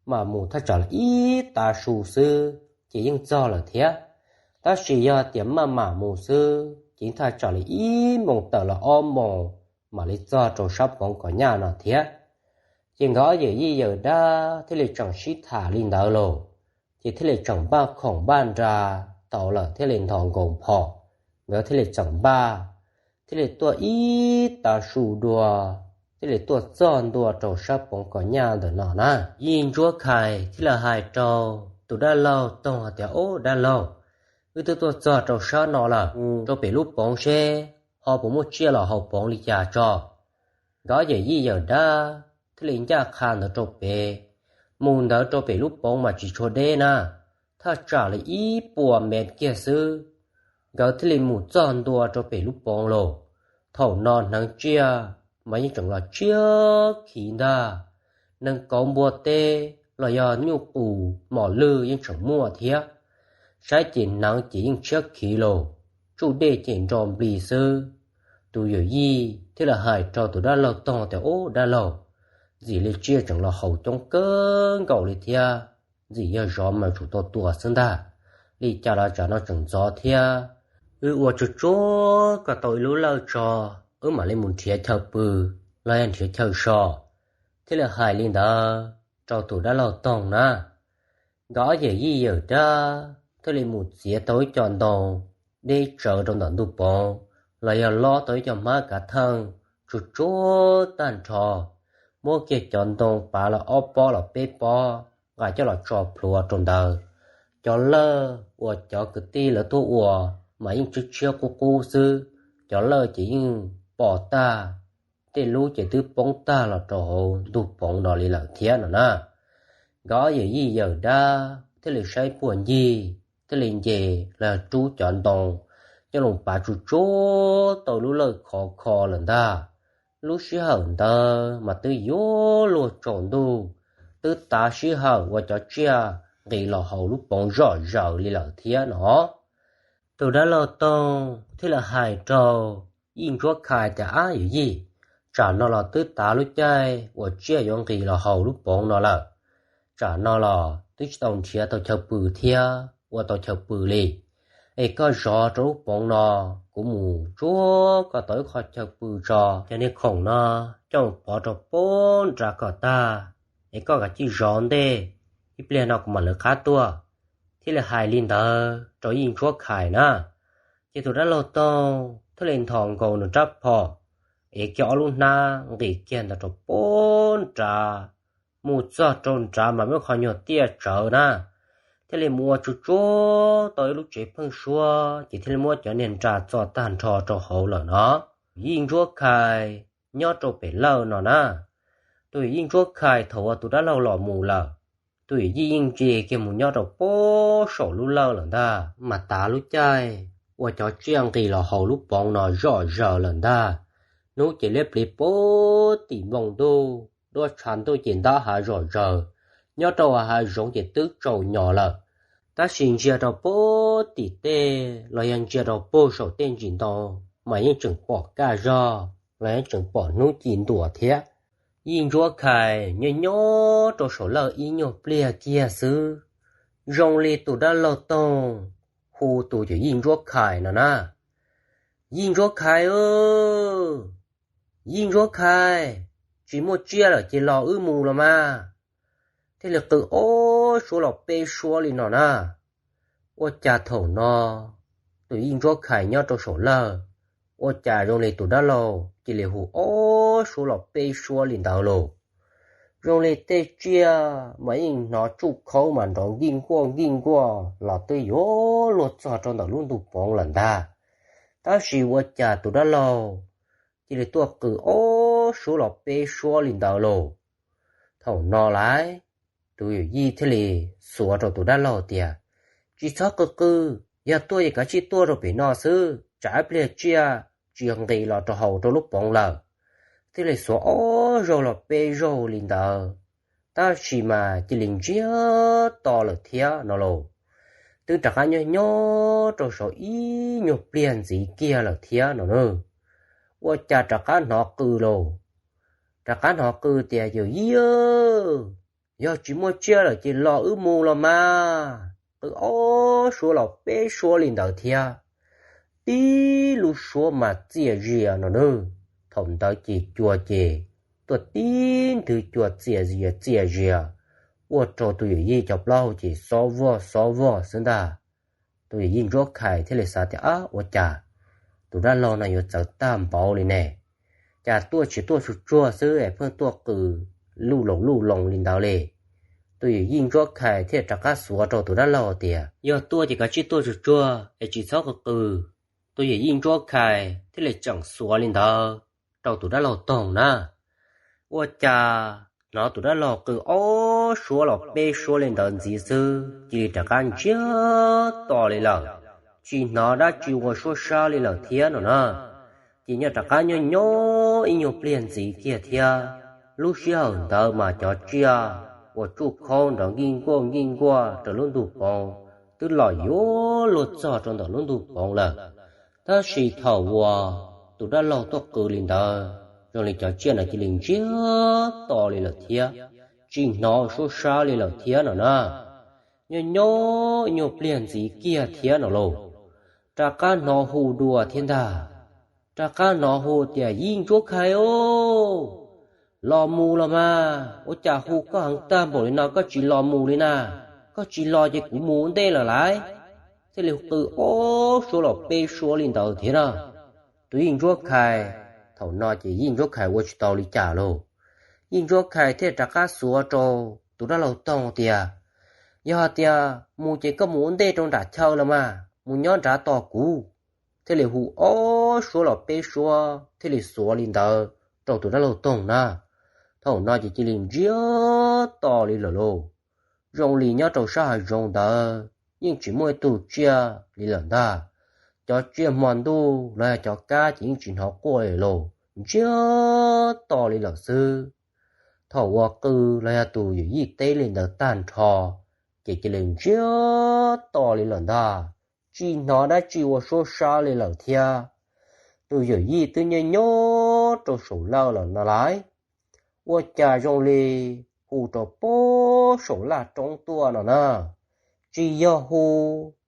mas mus thaj tsam li ib tav su xwb ces yeej txog lawm thiab. Tab sis yog tias maj mam mus xwb ces thaj tsam li ib moos tawm los ob moos mam li txog rau sab poov Kom Nyaj no thiab. Ces nkawd ob yawm yij yawm dab thiaj li tseem sib tham li ntawd lauj, ces thiaj li tseem npaj khoom npaj nra tau lawm thiaj li nthos nkaus phom, nkawd thiaj li txawm npaj, thiaj li tuaj ib tav su dua, thiaj li tuaj txog ntua rau sab poov Kom Nyaj ntawm no na. Yij Ntsuab Khais thiaj li hais rau tus dab laug Toog hais tias, Ub dab laug, wb twb tuaj txog rau sab no lawm, mus rau pem lub poov seb ho puas muaj tsiaj los haus poov li cas tso. Nkawd ob yawm yij yawm dab thiaj li ncaj qha ntawd rau pem. Mus ntawd rau pem lub poov mas tsis tshua deb na, thaj tsam li ib puas mev kiag xwb, nkawd thiaj li mus txog ntua rau pem lub poov lauj. Thaum no hneev tsiaj mas yeej tseem los tshiab khiv ntag, nees kauv npua teb los yog nyuj qus mos lwj yeej tseem muaj thiab. Saib ces hneev ces yeej tshiab khiv lauj, tsuj dej ces nro nplig xwb. Tus yawm yij thiaj li hais rau tus dab laug Toog tias, Ub dab laug, ntxim li tsiaj tseem los haus coob kawg nkaus li thiab, ntxim yog zov mas tsum tau tua xwb ntag. Li cas los tsam no tseem ntxov thiab, wb ua tsuag tsuag kom tau ib lub lawj tso, wb mam li mus nrhiav chaw pw los yog nrhiav chaw so. Thiaj li hais li ntawd rau tus dab laug Toog na. Nkawd ob yawm yij yawm dab thiaj li mus txiav tau ib co ntoo deb tsawv rau ntawm ntug poov, los yog lob tau ib co hmab kav theej tsuag tsuag tag nrho, muab kiag cov ntoo pav los ob pob los peb pob nqa coj los tso plhuav rau ntawd. Cov lawj uas cov kwv tij lawv tuaj ua mas yeej tshiab tshiab qub qub xwb, cov lawj ces yeej pom tag, tej lub ces twb poob tag los rau hauv ntug poov no li lawm thiab no na. Nkawd ob yawm yij yawm dab thiaj li saib puag ncig, thiaj li nce los rub cov ntoo coj los pav tsuj tsuag tau lub lawj khov kho lawm ntag. Lub sij hawm ntawd mas twb yuav luag tsaus ntuj, twb tav sij hawm uas cov tsiaj nqis los hauv lub poov zom zaws li lawm thiab no. Tus dab laug Toog thiaj li hais rau Yij Ntsuab Khais tias, Ab yawm yij, tsam no los twb tav lub caij uas tsiaj yuav nqis los hauv lub poov no lawm. Tsam no los twb tsis tau nrhiav tau chaw pw thiab ua tau chaw pw li. Es koj zov rau lub poov no, kuv mus tsuag kom tau ib qho chaw pw tso. Cov niag khoom no coj mus pov rau puag nrad kom tag, es koj kav tsij zov ntej, ib pliag no kuv mam lawv qab tuaj. Thiaj li hais li ntawd rau Yij Ntsuab Khais na. Ces tus dab laug Toog thiaj li nthos nkaus nws rab phom, es kiag ob lub hnab nqis kiag ntawd rau puag nrad, mus txog rau nrad mas muaj qhov nyuag tiaj tsawv na, thiaj li mus ua tsuj tsuag tau ib lub tsev pheeb suab, ces thiaj li muab cov niag nra txo tag nrho rau hauv lawm no. Yij Ntsuab Khais nyob rau pem lawj no na. Tus yawm yij Ntsuab Khais thaum uas tus dab laug los mus lawm, tus yawm yij yeej nce kiag mus nyob rau puag saum lub lawj lawm ntag. Mas tav lub caij uas cov tsiaj nqis los hauv lub poov no zom zaws lawm ntag. Hnub ces liab pliv puag tim npoo ntuj, duab tshav ntuj ces ntab hav zom zaws, nyob rau hav zoov ces twb tsaus nyos lawm. Tab sis ntsia rau puag tim tej los yog ntsia rau puag saum tej ntsis ntoo mas yeej tseem pom kaj zog los yeej tseem pom hnub ci ntuas thiab. Yij Ntsuab Khais nyob nyob rau saum lawj ib nyuag pliag kiag xwb, zoo li tus dab laug Toog hu tus yawm yij Ntsuab Khais no na. Yij Ntsuab Khais, Yij Ntsuab Khais, tsis muaj tsiaj lawm ces los wb mus los mas. Thiaj li qw ob suab los peb suab li no na. Ua cas thaum no tus Yij Ntsuab Khais nyob rau saum lawj, ua cas zoo li tus dab laug cia li hu ob suab los peb suab li ntawd lauj. Zoo li tej tsiaj mas yeej hnov tsuj khaub mas nrov nkij nkuaj nkij nkuaj los twb yuav luag txog rau ntawm lub ntug poov lawm ntag. Tab sis ua cas tus dab laug cia li tuaj qw ob suab los peb suab li ntawd lauj. Thaum no lais, tus yawm yij thiaj li xuav rau tus dab laug tias, Tsis txhob qw qw, yog tuaj ces kav tsij tuaj rau pem no xwb, tsam ib pliag tsiaj tsis nqis los rau hauv rau lub poov lawm. Thiaj li xuav ob zaug los peb zaug li ntawd, tab sis mas cia li ntsiag to lawm thiab no lauj. Twb rov qab nyob nyob rau saum ib nyuag pliag ntxiv kiag lawm thiab no na. Ua cas rov qab hnov qw lauj. Rov qab hnov qw tias, Yawm yij, yog tsis muaj tsiaj lawm ces los wb mus los mas. Qw ob suab los peb suab li ntawd thiab, tib lub suab mas txiaj zias no na. Thaum ntawd ces cua ces tuaj tib nthwv cua txias zias txias zias, ua rau tus yawm yij cov plaub hau ces xob vog xob vog xwb ntag. Tus yawm yij Ntsuab Khais thiaj li xav tias, Ab, ua cas tus dab laug no yuav txawv tag npaum li ne? Cas tuaj tsis tuaj tsuag tsuag xwb es pheej tuaj qw luj loos luj loos li ntawd li? Tus yawm yij Ntsuab Khais thiaj rov qab xuav rau tus dab laug tias, Yog tuaj ces kav tsij tuaj tsuag tsuag es tsis txhob qw qw. Tus yawm yij Ntsuab Khais thiaj li tseem xuav li ntawd rau tus dab laug Toog na. Ua cas hnov tus dab laug qw ob suab los peb suab li ntawd ntxiv xwb cia li rov qab ntsiag to li lawm, tsis hnov dab tsi ua suab sab li lawm thiab no na. Ces nyob rov qab nyob nyob ib nyuag pliag ntxiv kiag thiab, lub sij hawm ntawd mas cov tsiaj uas tsuj khaub nrov nkij nkuaj nkij nkuaj rau lub ntug poov twb los yuav luag txog rau ntawm lub ntug poov lawm. Tab sis thaum uas tus dab laug tuaj qw li ntawd zoo li cov tsiaj no cia li ntsiag to li lawm thiab, tsis hnov suab sab li lawm thiab no na. Nyob nyob ib nyuag pliag ntxiv kiag thiab no lauj, rov qab hnov hu dua thiab ntag. Rov qab hnov hu tias, Yij Ntsuab Khais os, los mus los mas, ua cas hu koj heev tag npaum li no koj tsis los mus li na? Koj tsis los ces kuv mus ua ntej lawm lauj. Thiaj li qw ob suab los peb suab li ntawd thiab na. Tus Yij Ntsuab Khais, thaum no ces Yij Ntsuab Khais ua tsis tau li cas lauj. Yij Ntsuab Khais thiaj rov qab xuav rau tus dab laug Toog tias, Yog hais tias mus ces koj mus ua ntej rau nram chaw los mas, mus nyob nrad tos kuv. Thiaj li hu ob suab los peb suab thiaj li xuav li ntawd rau tus dab laug Toog na. Thaum no ces cia li ntsiag to li lawm lauj. zoo li nyob rau sab hav zoov ntawd yeej tsis muaj ib tug tsiaj li lawm ntag. Cov tsiaj hmo ntuj los yog cov kab ces yeej tsis hnov quaj li los, ntsiag to li lawm xwb. Thaum uas qw los yog tus yawm yij teb li ntawd tag nrho, ces cia li ntsiag to li lawm ntag, tsis hnov dab tsi ua suab sab li lawm thiab. Tus yawm yij twb nyob nyob rau saum lawj lawm no lauj, ua cas zoo li hu rau pem saum laj roob tuaj no na, tsis yog hu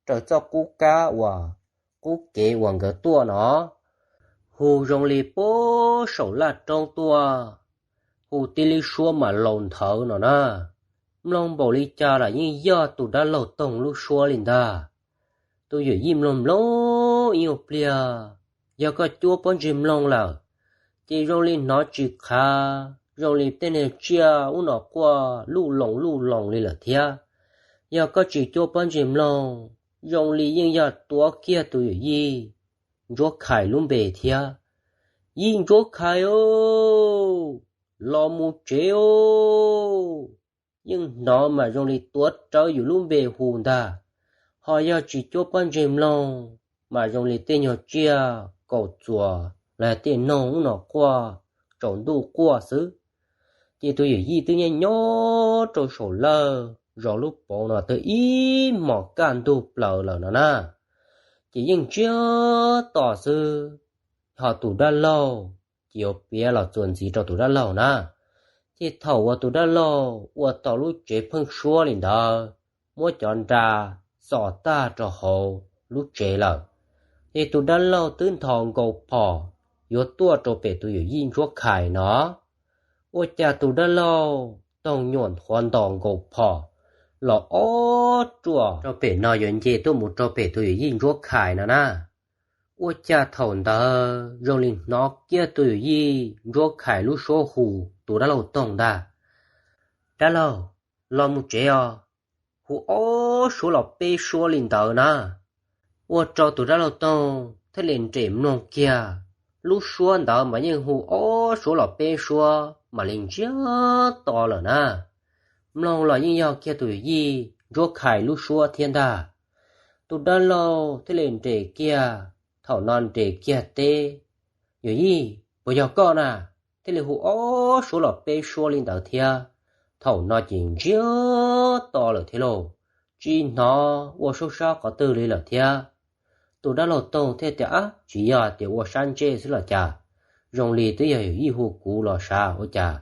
raws txoj qub kab uas qub kev uas nkawd tuaj no, hu zoo li pem saum laj roob tuaj, hu tib lub suab mas laus nthawv no na. Mloog npaum li cas los yeej yog tus dab laug Toog lub suab li ntag. Tus yawm yij mloog mloog ib nyuag pliag, yog koj cuab pob ntseg mloog lawm, ces zoo li hnov tsis qhav, zoo li tej niag tsiaj ub no quaj luj loos luj loos li lawm thiab. Yog koj tsis cuab pob ntseg mloog, zoo li yeej yog tuav kiag tus yawm yij Ntsuab Khais lub npe thiab. Yij Ntsuab Khais os, los mus tsev os. Yeej hnov mas zoo li tuav rawv yus lub npe hu ntag. Ho yog tsis cuab pob ntseg mloog, mas zoo li tej nyuag tsiaj kaum txuas los tej noog ub no quaj, tsaus ntuj quaj xwb. Ces tus yawm yij twb nyob nyob rau saum lawj zov lub poov no twb ib hmos kaj ntug plaws lawm no na, ces yeej ntsiag to xwb. Ho tus dab laug ces yuav piav los txuas ntxiv rau tus dab laug na. Ces thaum uas tus dab laug ua tau lub tsev pheeb suab li ntawd, muab cov nra txo tag rau hauv lub tsev lawm, ces tus dab laug twb nthos nkaus phom yuav tuaj rau pem tus yawm yij Ntsuab Khais no. Ua cas tus dab laug Toog nyuam nthuav ntos nkaus phom los ob ruam rau pem no yuav nce tuaj mus rau pem tus yawm yij Ntsuab Khais no na. Ua cas thaum ntawd zoo li hnov kiag tus yawm yij Ntsuab Khais lub suab hu tus dab laug Toog ntag, dab laug, los mus tsev os. Hu ob suab los peb suab li ntawd na. Ua rau tus dab laug Toog thiaj li nres mloog kiag, lub suab ntawd mas yeej hu ob suab los peb suab mam li ntsiag to lawm na. Mloog los yeej yog kiag tus yawm yij Ntsuab Khais lub suab thiab ntag. Tus dab laug thiaj li nres kiag, thaum no nres kiag teb, yawm yij, puas yog koj na? Thiaj li hu ob suab los peb suab li ntawd thiab. Thaum no ces ntsiag to lawm thiab lauj, tsis hnov ua suab sab qhov twg li lawm thiab. Tus dab laug Toog thiaj tias, ab, tsis yog tias ua sab ntsej xwb los cas, zoo li twb yog yawm yij hu kuv los sav ua cas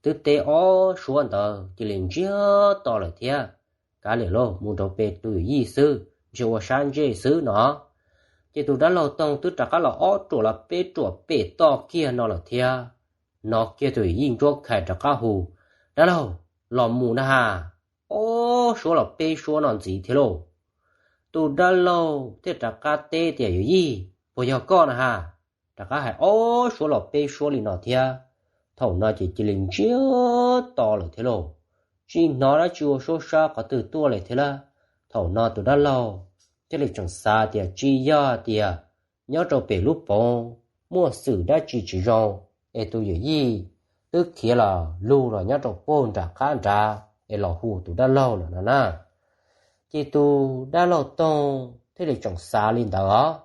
twb teb ob suab ntawd cia li ntsiag to lawm thiab. Kav liam lauj, mus rau pem tus yawm yij xwb, ntshe ua sab ntsej xwb no. Ces tus dab laug Toog twb rov qab los ob ruam los peb ruam pem toj kiag no lawm thiab. Hnov kiag tus yawm yij Ntsuab Khais rov qab hu, dab laug, los mus na has, ob suab los peb suab no ntxiv thiab lauj. Tus dab laug thiaj rov qab teb tias, yawm yij, puas yog koj na has? Rov qab hais ob suab los peb suab li no thiab. Thaum no ces cia li ntsiag to lawm thiab lauj, tsis hnov dab tsi ua suab sab qhov twg tuaj li thiab lawm. Thaum no tus dab laug thiaj li tseem xav tias tsis yog tias nyob rau pem lub poov muaj xwm dab tsi tsis zoo, es tus yawm yij twb khiav los lug los nyob rau puag nram qab nrad es los hu tus dab laug lawm no na. Ces tus dab laug Toog thiaj li tseem xav li ntawd os,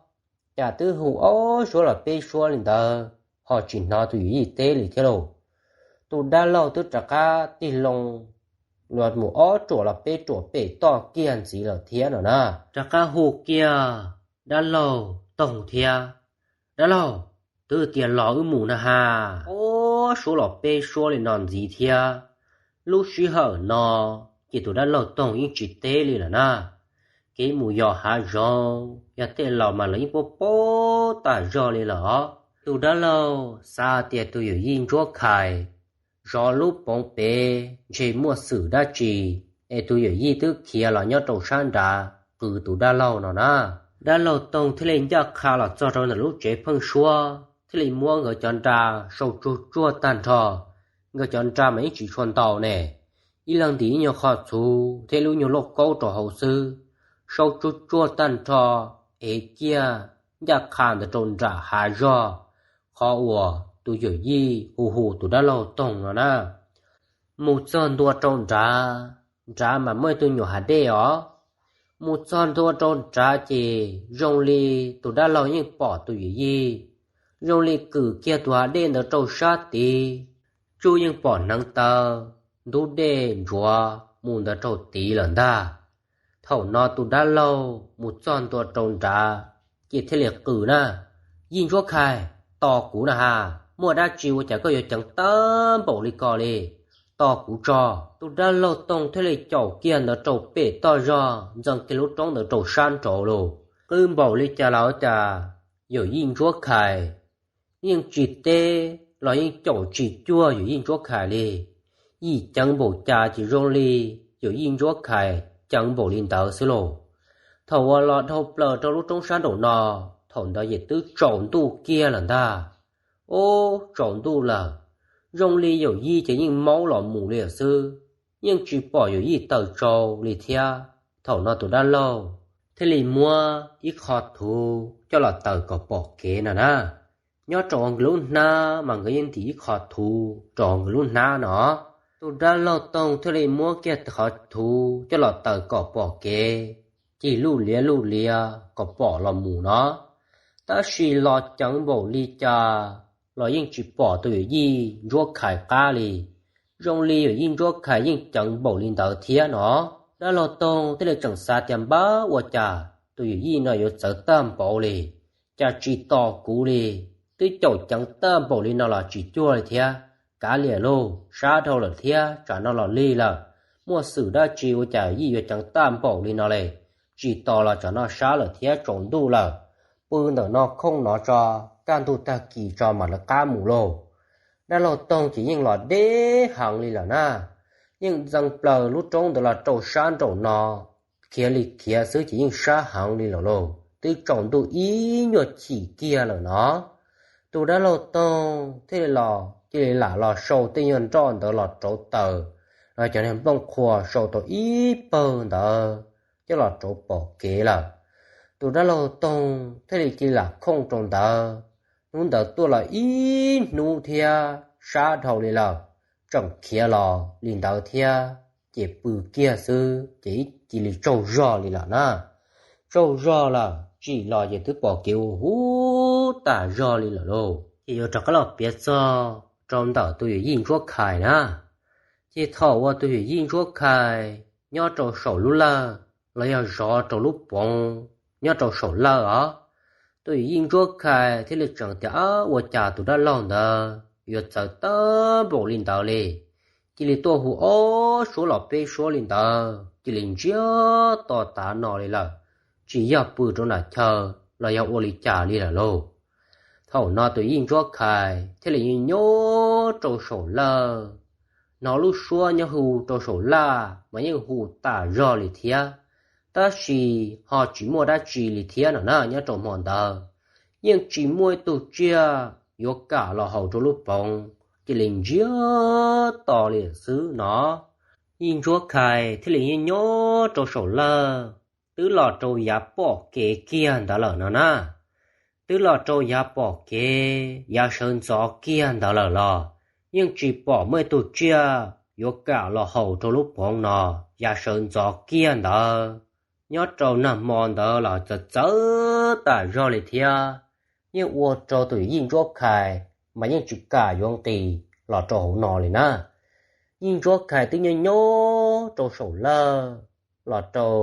cas twb hu ob suab los peb suab li ntawd ho tsis hnov tus yawm yij teb li thiab lauj. Tus dab laug twb rov qab tig loo los mus ob ruam los peb ruam pem toj kiag ntxiv lawm thiab no na. Rov qab hu kiag dab laug Toog thiab, dab laug, twb tias los wb mus na has, ob suab los peb suab li no ntxiv thiab. Lub sij hawm no ces tus dab laug Toog yeej tsis teb li lawm na. Kev mus yos hav zoov yog tej laus mas lawv yeej paub paub tas zog li lawm os. Tus dab laug xav tias tus yawm yij Ntsuab Khais zov lub poov pem ntshe muaj xwm dab tsi, es tus yawm yij twb khiav los nyob rau sab nrad qw tus dab laug no na. Dab laug Toog thiaj li ncaj qha los txog rau ntawm lub tsev pheeb suab thiaj li muab nkawd cov nra sau tsuag tsuag tag nrho. Nkawd cov nra mas yeej tsis tshua ntau ne, ib leeg ntim ib nyuag qho txhuv thiab lub nyuag lauj kaub rau hauv xwb. Sau tsuag tsuag tag nrho, ev ciaj ncaj qha ntawd rau nram hav zog, qhov uas tus yawm yij hu hu tus dab laug Toog no na. Mus txog ntua rau nrad, nrad mas muaj ib tug nyuam hav dej os. Mus txog ntua rau nrad ces zoo li tus dab laug yeej pom tus yawm yij, zoo li kwm kiag tus hav dej ntawd rau sab tid, tsuj yeej pom hneev taw ntub dej ntsuav mus ntawd rau tid lawm ntag. Thaum no tus dab laug mus txog ntua rau nrad ces thiaj li qw na, Yij Ntsuab Khais, tos kuv na has, muaj dab tsi ua cas koj yuav ceev tag npaum li ko li? Tos kuv tso. Tus dab laug Toog thiaj li caum kiag ntawd rau pem toj zog, ntxeev kiag lub roob ntawd rau sab nraud lauj. Qw npaum li cas los ua cas yawm yij Ntsuab Khais yeej tsis teb los yeej caum tsis cuag yawm yij Ntsuab Khais li. Yim ceev npaum cas ces zoo li yawm yij Ntsuab Khais ceev npaum li ntawd xwb lauj. Thaum uas los dhau plaws rau lub roob sab nraum no, thaum ntawd ces twb tsaus ntuj kiag lawm ntag. Ub, tsaus ntuj lawm, zoo li yawm yij ces yeej maub los mus li lawm xwb, yeej tsis pom yawm yij taws tsau li thiab. Thaum no tus dab laug thiaj li muab ib qho thuv coj los taws kom pom kev no na. Nyob rau nkawd lub hnab mas nkawd yeej ntim ib qho thuv rau nkawd lub hnab no. Tus dab laug Toog thiaj li muab kiag qhov thuv coj los taws kom pom kev, cig luj liav luj liav kom pom los mus no. Tab sis los ceev npaum li cas los yeej tsis pom tus yawm yij Ntsuab Khais qab li. Zoo li yawm yij Ntsuab Khais yeej ceev npaum li ntawd thiab no. Dab laug Toog thiaj li tseem xav tias npab ua cas tus yawm yij no yuav txawv tag npaum li, cas tsis tos kuv li, twb caum ceev tag npaum li no los tsis cuag li thiab. Kav liam lauj, sab dhau lawm thiab, tsam no los lig lawm, muaj xwm dab tsi ua cas yij yuav ceev tag npaum li no li? Tsis tos los tsam no sab lawm thiab, tsaus ntuj lawm, pw ntawm no khooj no tso, kaj ntug tag kis tso mam lawv qab mus lauj. Dab laug Toog ces yeej los deb heev li lawm na, yeej ntxeev plaws lub roob ntawd los rau sab nraum no, khiav li khiav xwb ces yeej sab heev li lawm lauj, twb tsaus ntuj ib nyuag chim kiag lawm no. Tus dab laug Toog thiaj li los, cia li lam los sau tej nyuag nroj ntawd los rauv taws, los cov niag nplooj qhuav sau tau ib pawg ntawd coj los rauv pom kev lawm. Tus dab laug Toog thiaj li cia li lam khooj rau ntawd. Hnub ntawd tuaj los ib hnub thiab, sab dhau li lawm, tseem khiav los li ntawd thiab, ces pw kiag xwb ces cia li tsaug zog li lawm na. Tsaug zog lawm, tsim los ces twb pom kev huv huv tas zog li lawm lauj. Ces yuav rov qab los piav txog rau ntawm tus yawm yij Ntsuab Khais na. Ces thaum uas tus yawm yij Ntsuab Khais nyob rau saum lub lawj los yog zov rau lub poov nyob rau saum lawj os, tus yawm yij Ntsuab Khais thiaj li tseem tias, Ab, ua cas tus dab laug ntawd yuav txawv tag npaum li ntawd li? Cia li tuaj hu ob suab los peb suab li ntawd, cia li ntsiag to tav no li lawm, tsis yog pw rau nram chaw los yog ua li cas li lawm lauj. Thaum no tus yij Ntsuab Khais thiaj li nyob rau saum lawj, hnov lub suab nyob hu rau saum laj mas yeej hu tas zog li thiab, tab sis ho tsis muaj dab tsi li thiab no na. Nyob rau hmo ntawd yeej tsis muaj ib tug tsiaj yuav kam los haus rau lub poov, cia li ntsiag to li xwb no. Yij Ntsuab Khais thiaj li nyob rau saum lawj, twb los rau yav pom kev kiag ntawd lawm no na. Twb los rau yav pom kev, yav sawv ntxov kiag ntawd lawm los yeej tsis pom muaj ib tug tsiaj yuav kam los haus rau lub poov no. Yav sawv ntxov kiag ntawd, nyob rau nag hmo ntawd los txawv txawv tas zog li thiab, yeej ua rau tus yij Ntsuab Khais mas yeej tsis kam yuav nqis los rau hauv no li na. Yij Ntsuab Khais twb nyob nyob rau saum lawj, los rau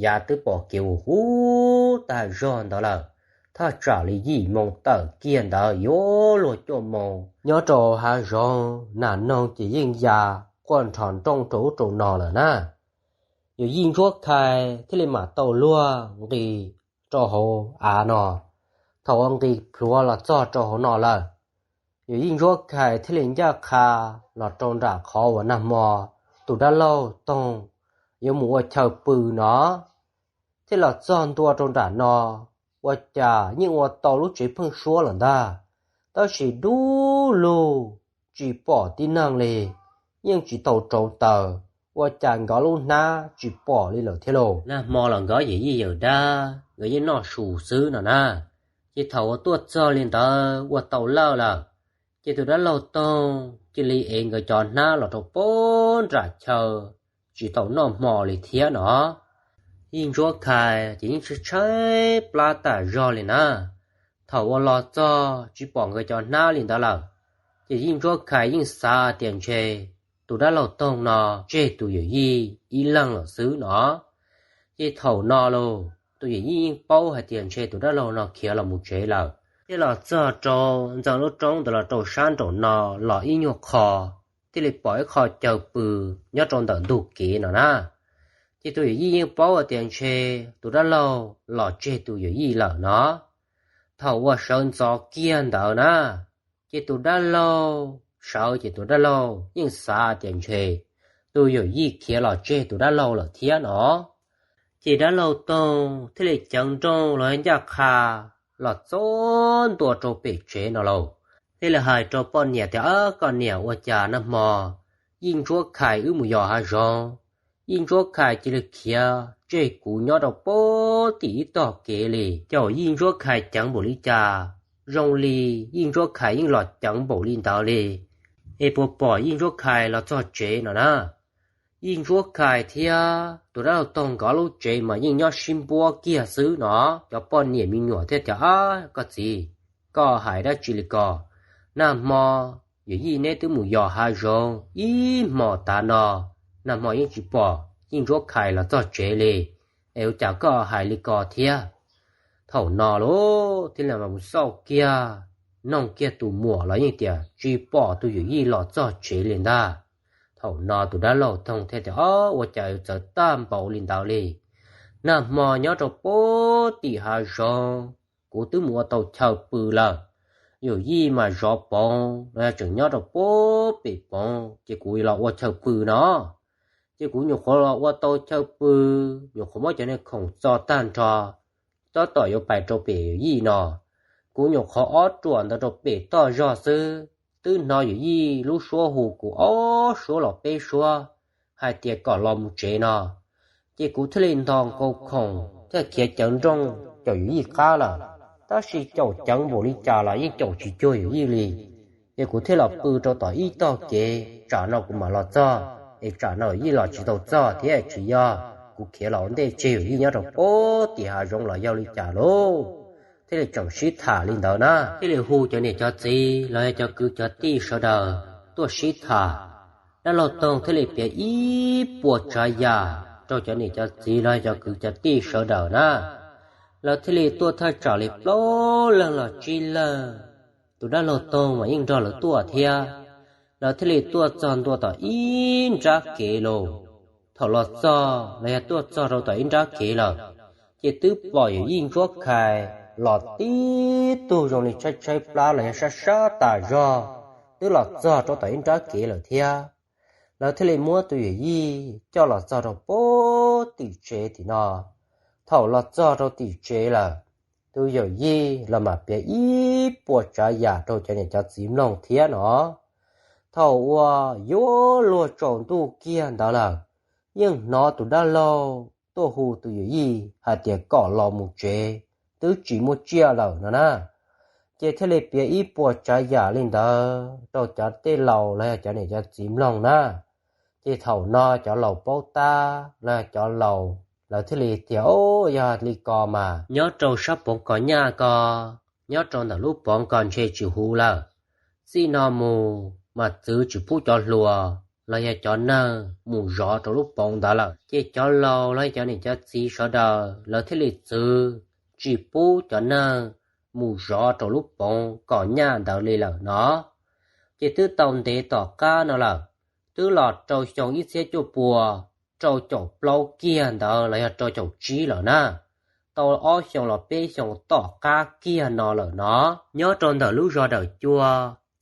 yav twb pom kev huv huv tas zog ntawd lawm, thaj tsam li yim moo tawm kiag ntawd yuav luag cuaj moo. Nyob rau hav zoov nas noog ces yeej ya quaj nrho nrooj rau ub rau no lawm na. Yawm yij Ntsuab Khais thiaj li mam tau luag nqis rau hauv av no. Thaum uas nqis plhuav los txog rau hauv no lawm, yawm yij Ntsuab Khais thiaj li ncaj qha los rau nram qhov uas nag hmo tus dab laug Toog yuav mus ua chaw pw no, thiaj los txog ntua rau nram no. Ua cas yeej ua tau lub tsev pheeb suab lawm ntag, tab sis dub lug, tsis pom tib neeg li, yeej tsis tau rauv taws, ua cas nkawd lub hnab tsis pom li lawm thiab lauj. Nag hmo los nkawd yawm yij yawm dab nkawd yeej noj su xwb no na. Ces thaum uas tuaj txog li ntawd ua tau lawj lawm, ces tus dab laug Toog cia li ev nkawd cov hnab los rau pem nram chaw, tsis tau noj hmo li thiab no. Yij Ntsuab Khais ces yeej tshaib tshaib plab tas zog li na. Thaum uas los txog tsis pom nkawd cov hnab li ntawd lawm, ces Yij Ntsuab Khais yeej xav tias ntshe tus dab laug Toog no tseg tus yawm yij ib leeg lawm xwb no. Ces thaum no los tus yawm yij yeej paub hais tias ntshe tus dab laug no khiav los mus tsev lawm, thiaj los txog rau ntxeev lub roob ntawd los rau sab nraum no los ib nyuag qho, thiaj li pom ib qho chaw pw nyob rau ntawm ntug kev no na. Ces tus yawm yij yeej paub hais tias ntshe tus dab laug los tseg tus yawm yij lawm no. Thaum uas sawv ntxov kiag ntawd na, ces tus dab laug sawv ces tus dab laug yeej xav tias ntshe tus yawm yij khiav los tseg tus dab laug lawm thiab no. Ces dab laug Toog thiaj li ceev nrooj los ncaj qha los txog ntua rau pem tsev no lauj, thiaj li hais rau poj niam tias, Koj niam, ua cas nag hmo Yij Ntsuab Khais wb mus yos hav zoov, Yij Ntsuab Khais cia li khiav tseg kuv nyob rau pem tim ib tog kev li. Caum Yij Ntsuab Khais ceev npaum li cas, zoo li Yij Ntsuab Khais yeej los ceev npaum li ntawd li. Es puas pom Yij Ntsuab Khais los txog tsev no na? Yij Ntsuab Khais thiab tus dab laug Toog nkawd lub tsev mas yeej nyob sib npuab kiag xwb no. Cov poj niam me nyuam thiaj tias, Ab, koj txiv, koj hais dab tsi li ko? Nag hmo yawm yij neb twb mus yos hav zoov ib hmos tav no, nag hmo yeej tsis pom Yij Ntsuab Khais los txog tsev li, es ua cas koj hais li ko thiab? Thaum no lauj, thiaj li mus xauj kiag, noog kiag tus muam los yeej tias tsis pom tus yawm yij los txog tsev li ntag. Thaum no tus dab laug Toog thiaj tias, Ob, ua cas txawv tag npaum li ntawd li? Nag hmo nyob rau pem tim hav zoov, kuv twb mus ua tau chaw pw lawm. Yawm yij mas zov poov los yog tseem nyob rau pem poov, ces kuv los ua chaw pw no. Ces kuv nyuam qhuav los ua tau chaw pw, nyuam qhuav muab cov niag khoom txo tag nrho, tab tom yuav pais rau pem yawm yij no. Kuv nyuam qhuav ob ruam ntawd rau pem toj zog xwb, twb hnov yawm yij lub suab hu kuv ob suab los peb suab hais tias kom los mus tsev no. Ces kuv thiaj li nto nkaus khoom thiaj khiav ceev nrooj caum yawm yij qab lawm, tab sis caum ceev npaum li cas los yeej caum tsis cuag yawm yij li. Ces kuv thiaj los pw rau tom ib tog kev, tsam no kuv mam los txog, es tsam no yij los tsis tau txog thiab tsis yog kuv khiav los ua ntej tseg yawm yij nyob rau pem tim hav zoov los yog li cas lauj. Thiaj li tseem sib tham li ntawd na, thiaj li hu cov niam cov txiv los yog cov kwv cov tij sawv daws tuaj sib tham. Dab laug Toog thiaj li piav ib puas tsav yam rau cov niam cov txiv los yog cov kwv cov tij sawv daws na. Lawv thiaj li tuaj thaj tsam li plaub leeg los tsib leeg, tus dab laug Toog mas yeej nrog lawv tuaj thiab. Lawv thiaj li tuaj txog ntua tom ib nrab kev lauj. Thaum los txog los yog tuaj txog rau tom ib nrab kev lawm, ces twb pom yawm yij Ntsuab Khais los tib tug zoo li tshaib tshaib plab los yog sab sab tas zog, twb los txog rau tom ib nrab kev lawm thiab. Lawv thiaj li muab tus yawm yij coj los txog rau pem tim tsev tim no. Thaum los txog rau tim tsev lawm, tus yawm yij los mam piav ib puas tsav yam rau cov niam cov txiv mloog thiab no. Thaum uas yuav luag tsaus ntuj kiag ntawd lawm, yeej hnov tus dab laug tuaj hu tus yawm yij hais tias kom los mus tsev, twb tsis muaj tsiaj lawm no na. Ces thiaj li piav ib puas tsav yam li ntawd rau cov tej laus los yog cov niam cov txiv mloog na. Ces thaum no cov laus paub tab los yog cov laus, lawv thiaj li tias, Au, yog li ko mas nyob rau sab poov kom nyaj ko, nyob rau ntawm lub poov ko ntshe tsis huv lawm. Txij no mus mas txwv tsis pub cov hluas los yog cov neeg mus zov rau lub poov ntawd lawm. Ces cov laus los yog cov niam cov txiv sawv daws lawv thiaj li txwv tsis pub cov neeg mus zov rau lub poov kom nyaj ntawd li lawm no. Ces twb tau ntev tom qab no lawm, twb los rau xyoo ib txhiab cuaj pua rau caum plaub kiag ntawd los yog rau caum tsib lawm na. Tau ob xyoo los peb xyoo tom qab kiag no lawm no, nyob rau ntawm lub zos Dawm Cua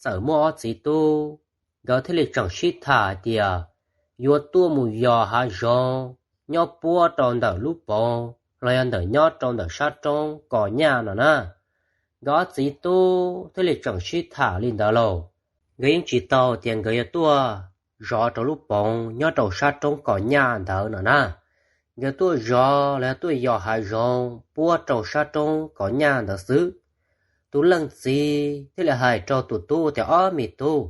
txawm muaj ob txiv tub, nkawd thiaj li tseem sib tham hais tias yuav tuaj mus yos hav zoov nyob puab rau ntawm lub poov los yog ntawm nyob rau ntawm sab roob kom nyaj no na. Nkawd ob txiv tub thiaj li tseem sib tham li ntawd lauj. Nkawd yeej tsis tau tias nkawd yuav tuaj zov rau lub poov nyob rau sab roob kom nyaj ntawd no na. Nkawd tuaj zov los yog tuaj yos hav zoov puab rau sab roob kom nyaj ntawd xwb. Tus leej txiv thiaj li hais rau tus tub tias, Ob, me tub,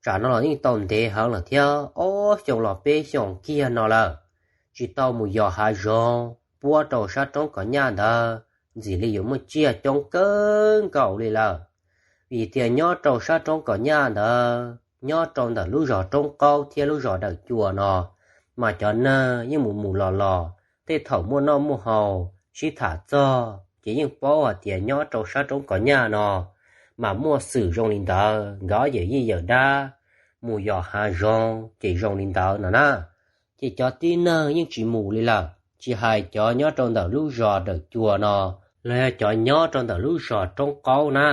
tsam no los yeej tau ntev heev lawm thiab, ob xyoos los peb xyoos kiag no lawm, tsis tau mus yos hav zoov puab rau sab roob kom nyaj ntawd ntxim li yuav muaj tsiaj coob kawg nkaus li lawm. Vim tias nyob rau sab roob kom nyaj ntawd, nyob rau ntawm lub zos Roob Qaub thiab lub zos Dawm Cua no, mas cov neeg yeej mus mus los los, tej thaum muaj noj muaj haus sib tham txog ces yeej paub hais tias nyob rau sab roob kom nyaj no mas muaj xwm zoo li ntawd, nkawd yawm yij yawm dab mus yos hav zoov ces zoo li ntawd no na. Ces cov tib neeg yeej tsis mus li lawm, tsis hais cov nyob rau ntawm lub zos Dawm Cua no los yog cov nyob rau ntawm lub zos Roob Qaub na.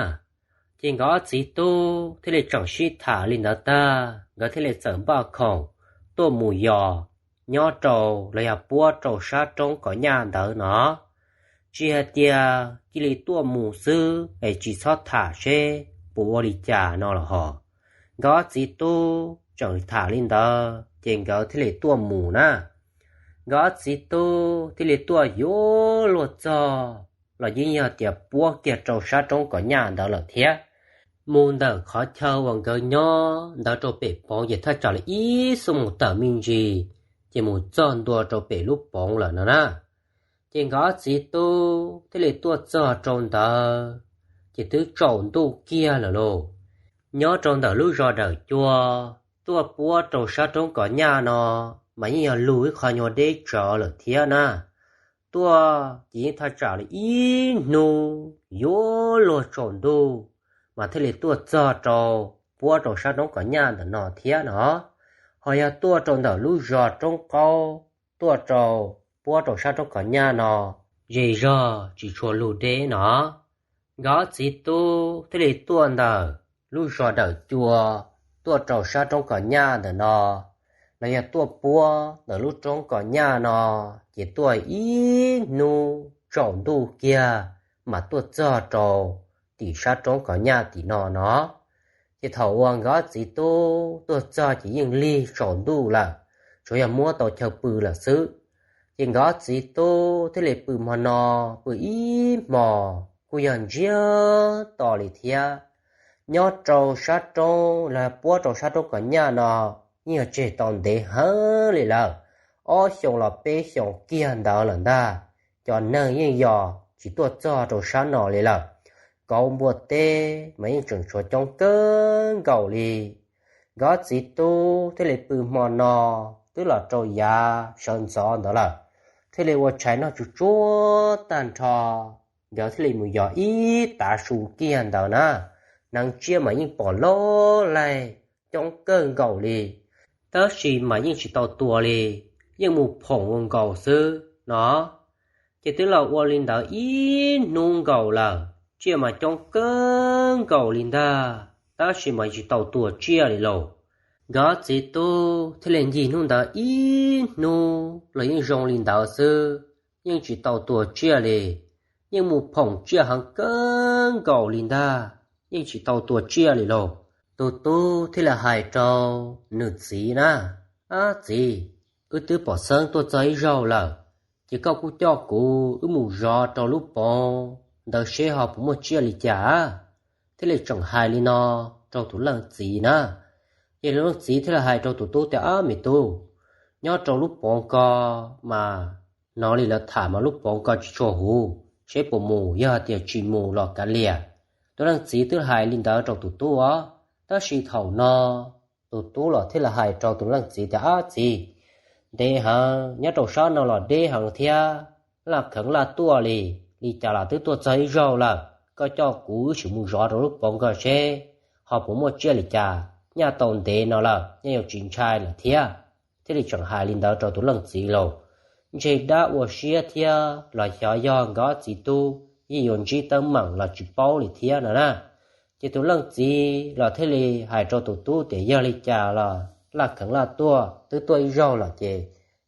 Ces nkawd ob txiv tub thiaj li tseem sib tham li ntawd tag, nkawd thiaj li txawm npaj khoom tuaj mus yos nyob rau los yog puab rau sab roob kom nyaj ntawd no. Tsis hais tias cia li tuaj mus xwb es tsis txhob tham seb puas ua li cas no los hos, nkawd ob txiv tub tseem tham li ntawd ces nkawd thiaj li tuaj mus na. Nkawd ob txiv tub thiaj li tuaj yuav luag txog los yeej yog tias puab kiag rau sab roob kom nyaj ntawd lawm thiab. Mus ntawm qhov chaw uas nkawd nyob ntawd rau pem poov ces thaj tsam li ib xuab moos tawm me ntsis, ces mus txog ntua rau pem lub poov lawm no na. Ces nkawd ob txiv tub thiaj li tuaj txog rau ntawd, ces twb tsaus ntuj kiag lawm lauj. Nyob rau ntawm lub zos Dawm Cua tuaj puab rau sab roob kom nyaj no mas yeej yog lug ib qho nyuag deb tsawv lawm thiab na. Tuaj ces yeej thaj tsam li ib hnub yuav luag tsaus ntuj mas thiaj li tuaj txog rau puab rau sab roob kom nyaj ntawm no thiab no. Ho yog tuaj rau ntawm lub zos Roob Qaub tuaj rau puab rau sab roob kom nyaj no, zej zog tsis tshua lug deb no. Nkawd ob txiv tub thiaj li tuaj ntawm lub zos Dawm Cua tuaj rau sab roob kom nyaj ntawm no, los yog tuaj puab ntawm lub roob kom nyaj no, ces tuaj ib hnub tsaus ntuj kiag mas tuaj txog rau tim sab roob kom nyaj tim no no. Ces thaum uas nkawd ob txiv tub tuaj txog ces yeej lig tsaus ntuj lawm, tsuas yog muab tau chaw pw lawm xwb. Ces nkawd ob txiv tub thiaj li pw hmo no, pw ib hmos kuj yog ntsiag to li thiab. Nyob rau sab roob los puab rau sab roob kom nyaj no yeej yog tseg tau ntev heev li lawm, ob xyoos los peb xyoos kiag ntawd lawm ntag. Cov neeg yeej yog tsis tuaj txog rau sab no li lawm. Kauv npua teb mas yeej tseem tshuav coob kawg nkaus li. Nkawd ob txiv tub thiaj li pw hmo no twb los rau yav sawv ntxov ntawd lawm, thiaj li ua tshais noj tsuag tsuag tag nrho, nkawd thiaj li mus yos ib tav su kiag ntawd na. Hneev tsiab mas yeej pom loj laig coob kawg nkaus li, tab sis mas yeej tsis tau tua li, yeej mus phoom ua nkaus xwb no. Ces twb los ua li ntawd ib hnub nkaus lawm, tsiaj mas coob kawg nkaus li ntag, tab sis mas tsis tau tua tsiaj li lauj. Nkawd ob txiv tub thiaj li ncig hnub ntawd ib hnub los yeej zoo li ntawd xwb, yeej tsis tau tua tsiaj li. Yeej mus phoom tsiaj heev kawg nkaus li ntag, yeej tsis tau tua tsiaj li lauj. Tus tub thiaj li hais rau nws txiv na, Ab txiv, wb twb pom xeeb tuaj txog ib zaug lawm, ces koj kuj coj kuv wb mus zov rau lub poov ntawd seb ho puas muaj tsiaj li cas. Thiaj li tseem hais li no rau tus leej txiv na. Ces tus leej txiv thiaj li hais rau tus tub tias, Ab me tub, nyob rau lub poov ko mas hnov li lawv tham mas lub poov ko tsis tshua huv, seb puas mus, yog hais tias tsis mus los kav liam. Tus leej txiv twb hais li ntawd rau tus tub os, tab sis thaum no tus tub los thiaj li hais rau tus leej txiv tias, Ab txiv, ntev heev, nyob rau sab no los deb heev thiab, laj kheev laj tuaj li, li cas los twb tuaj txog ib zaug lawm, koj coj kuv wb sim mus zov rau lub poov ko seb ho puas muaj tsiaj li cas, nyaj tau ntev no lawm, nyaj yuav tsis ntshai lawm thiab. Thiaj li tseem hais li ntawd rau tus leej txiv lauj. Ntshe dab ua siab thiab los xyov yog nkawd ob txiv tub yeej yuav ntsib teeb meem los tsis paub li thiab no na. Ces tus leej txiv los thiaj li hais rau tus tub tias, Yog li cas los laj kheev laj tuaj, twb tuaj ib zaug lawm ces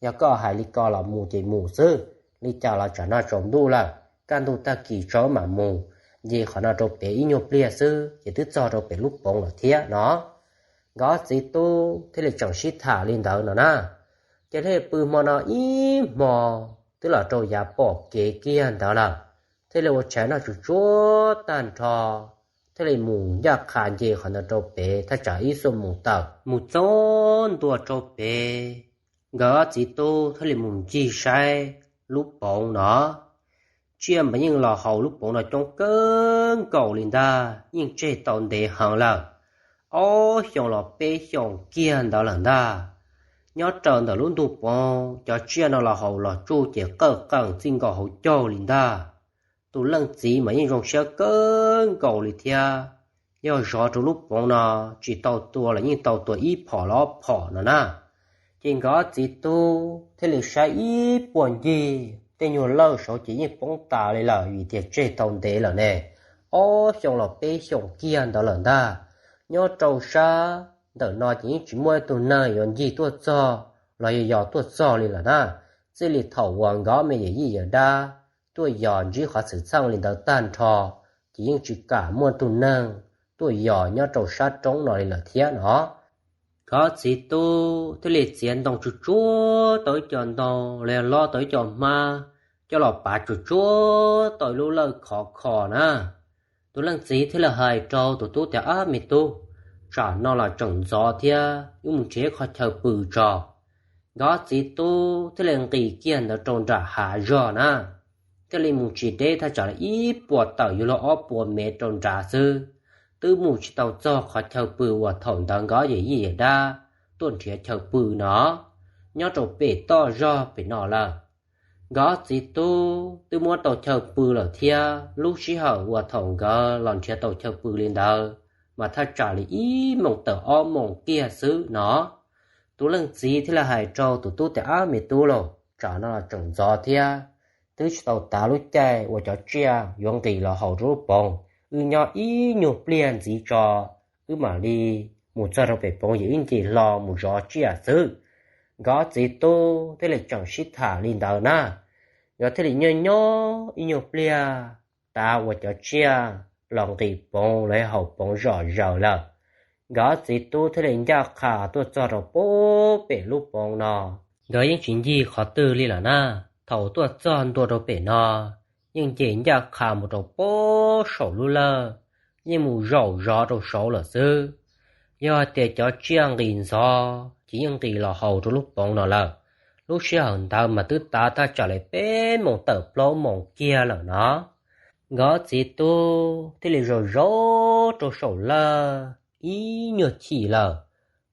yog koj hais li ko los mus ces mus xwb, li cas los tsam no tsaus ntuj lawm, kaj ntug tag kis tso mam mus, nce qhov no rau pem ib nyuag pliag xwb ces twb txog rau pem lub poov lawm thiab no. Nkawd ob txiv tub thiaj li tseem sib tham li ntawd no na. Ces thiaj li pw hmo no ib hmo, twb los rau yav pom kev kiag ntawd lawm, thiaj li ua tshais noj tsuag tsuag tag nrho, thiaj li mus ncaj qha nce qhov ntawd rau pem thaj tsam ib xuab moos tawm. Mus txog ntua rau pem, nkawd ob txiv tub thiaj li mus ncig saib lub poov no. Tsiaj mas yeej los haus lub poov no coob kawg nkaus li ntag, yeej tseg tau ntev heev lawm, ob xyoos los peb xyoos kiag ntawd lawm ntag. Nyob raws ntawm lub ntug poov, cov tsiaj no los haus los tsuj ces qawj qees txij nkaus hauv caug li ntag. Tus leej txiv mas yeej zoo siab kawg nkaus li thiab. Yog zov rau lub poov no tsis tau tua los yeej tau tua ib phom los ob phom no na. Ces nkawd ob txiv tub thiaj li saib ib puag ncig tej nyuag lawj saud ces yeej poob tas li lawm vim tias tseg tau ntev lawm ne, ob xyoos los peb xyoos kiag ntawd lawm ntag. Nyob rau sab ntawm no ces yeej tsis muaj ib tug neeg yuav ncig tuaj txog los yog yos tuaj txog li lawm na. Txij li thaum uas nkawd me yawm yij yawm dab tuaj yos ntsib qhov xwm txheej li ntawd tag nrho, ces yeej tsis kam muaj tug neeg tuaj yos nyob rau sab roob no li lawm thiab no. Nkawd txiv tub thiaj li txiav ntoo tsuag tsuag tau ib co ntoo los yog lob tau ib co hmab coj los pav tsuag tsuag tau ib lub lawj khov kho na. Tus leej txiv thiaj li hais rau tus tub tias, Ab me tub, tsam no los tseem ntxov thiab, wb mus nrhiav qhov chaw pw tso. Nkawd txiv tub thiaj li nqis kiag ntawd rau nram hav zog na, thiaj li mus tsis deb thaj tsam li ib puas tawm yuav luag ob puas mev rau nrad xwb, twb mus tsis tau txog qhov chaw pw uas thaum ntawd nkawd yawm yij yawm dab tuaj nrhiav chaw pw no, nyob rau pem toj zog pem no lawm. Nkawd txiv tub twb muab tau chaw pw lawm thiab, lub sij hawm uas thaum nkawd los nrhiav tau chaw pw li ntawd mas thaj tsam li ib moos tawm ob moos kiag xwb no. Tus leej txiv thiaj li hais rau tus tub tias, Ab me tub lauj, tsam no los tseem ntxov thiab, twb tsis tau tav lub caij uas cov tsiaj yuav nqis los haus rau lub poov, wb nyob ib nyuag pliag ntxiv tso, wb mam li mus txog rau pem poov ces wb nce hlo mus zov tsiaj xwb. Nkawd txiv tub thiaj li tseem sib tham li ntawd na, nkawd thiaj li nyob nyob ib nyuag pliag, tav uas cov tsiaj los nqis poov los yog haus poov zom zaws lawm, nkawd txiv tub thiaj li ncaj qha tuaj txog rau puag pem lub poov no. Nkawd yeej tsis ncig qhov twg li lawm na, thaum tuaj txog ntua rau pem no, yeej nce ncaj qha mus rau puag saum lub lawj, yeej mus zaum zov rau saud lawm xwb. Yog hais tias cov tsiaj nqis ntxov ces yeej nqis los haus rau lub poov no lawm. Lub sij hawm ntawd mas twb tav thaj tsam li peb moos tawm plaub moos kiag lawm no. Nkawd txiv tub thiaj li zaum zaum rau saum lawj ib nyuag chim lawm,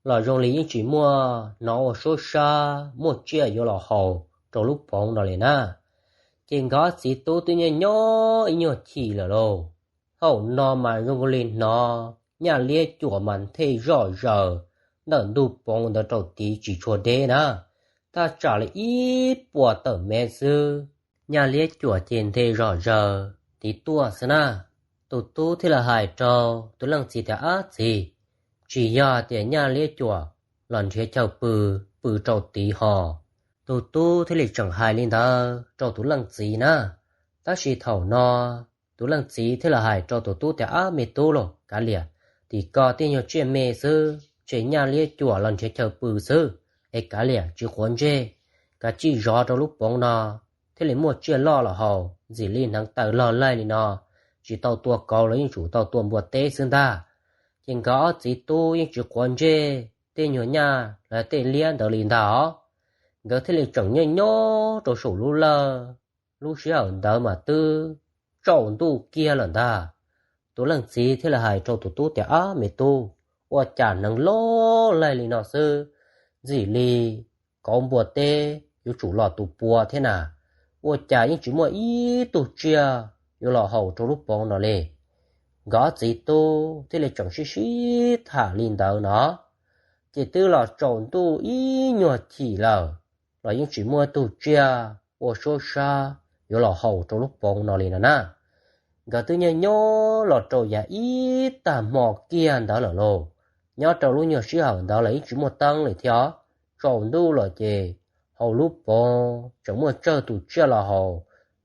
los zoo li yeej tsis muaj hnov ua suab sab muaj tsiaj yuav los haus rau lub poov no li na. Ces nkawd txiv tub twb nyob nyob ib nyuag chim lawm lauj, thaum no mas zoo li hnov nyaj liab cuam mas nthe zoj zaws ntawm ntug poov ntawd rau tid tsis tshua deb na, thaj tsam li ib puas tawm mev xwb, nyaj liab cuam ces nthe zoj zaws tid tuaj xwb na. Tus tub thiaj li hais rau tus leej txiv tias, Ab txiv, tsis yog tias nyaj liab cuam los nrhiav chaw pw, pw rau tid ho. Tus tub thiaj li tseem hais li ntawd rau tus leej txiv na. Tab sis thaum no tus leej txiv thiaj li hais rau tus tub tias, Ab me tub lauj, kav liam, tim ko tej nyuag tsiaj me xwb, tseem nyaj liab cuam los nrhiav chaw pw xwb, es kav liam tsis quav ntsej, kav tsij zov rau lub poov no thiaj li muaj tsiaj loj los haus, ntxim li hneev taw log laig li no, tsis tau tua kauv los yeej tsum tau tua npua teb xwb ntag. Ces nkawd ob txiv tub yeej tsis quav ntsej tej nyuag nyaj los tej liab ntawd li ntag os. Nkawd thiaj li tseem nyob nyob rau saum lub lawj. Lub sij hawm ntawd mas twb tsaus ntuj kiag lawm ntag. Tus leej txiv thiaj li hais rau tus tub tias, Ab me tub, ua cas hneev loj laig li no xwb, ntxim li kauv npua teb yuav tsum los tus pua thiab na, ua cas yeej tsis muaj ib tug tsiaj yuav los haus rau lub poov no li. Nkawd txiv tub thiaj li tseem sib sib tham li ntawd no, ces twb los tsaus ntuj ib nyuag chim lawm los yeej tsis muaj tug tsiaj ua suab sab yuav los haus rau lub poov no li no na. Nkawd twb nyob nyob los rau yav ib tag hmo kiag ntawd lawm lauj. Nyob rau lub nyuag sij hawm ntawd los yeej tsis muaj teeb li thiab, tsaus ntuj los ces hauv lub poov tseem muaj tsawg tus tsiaj los haus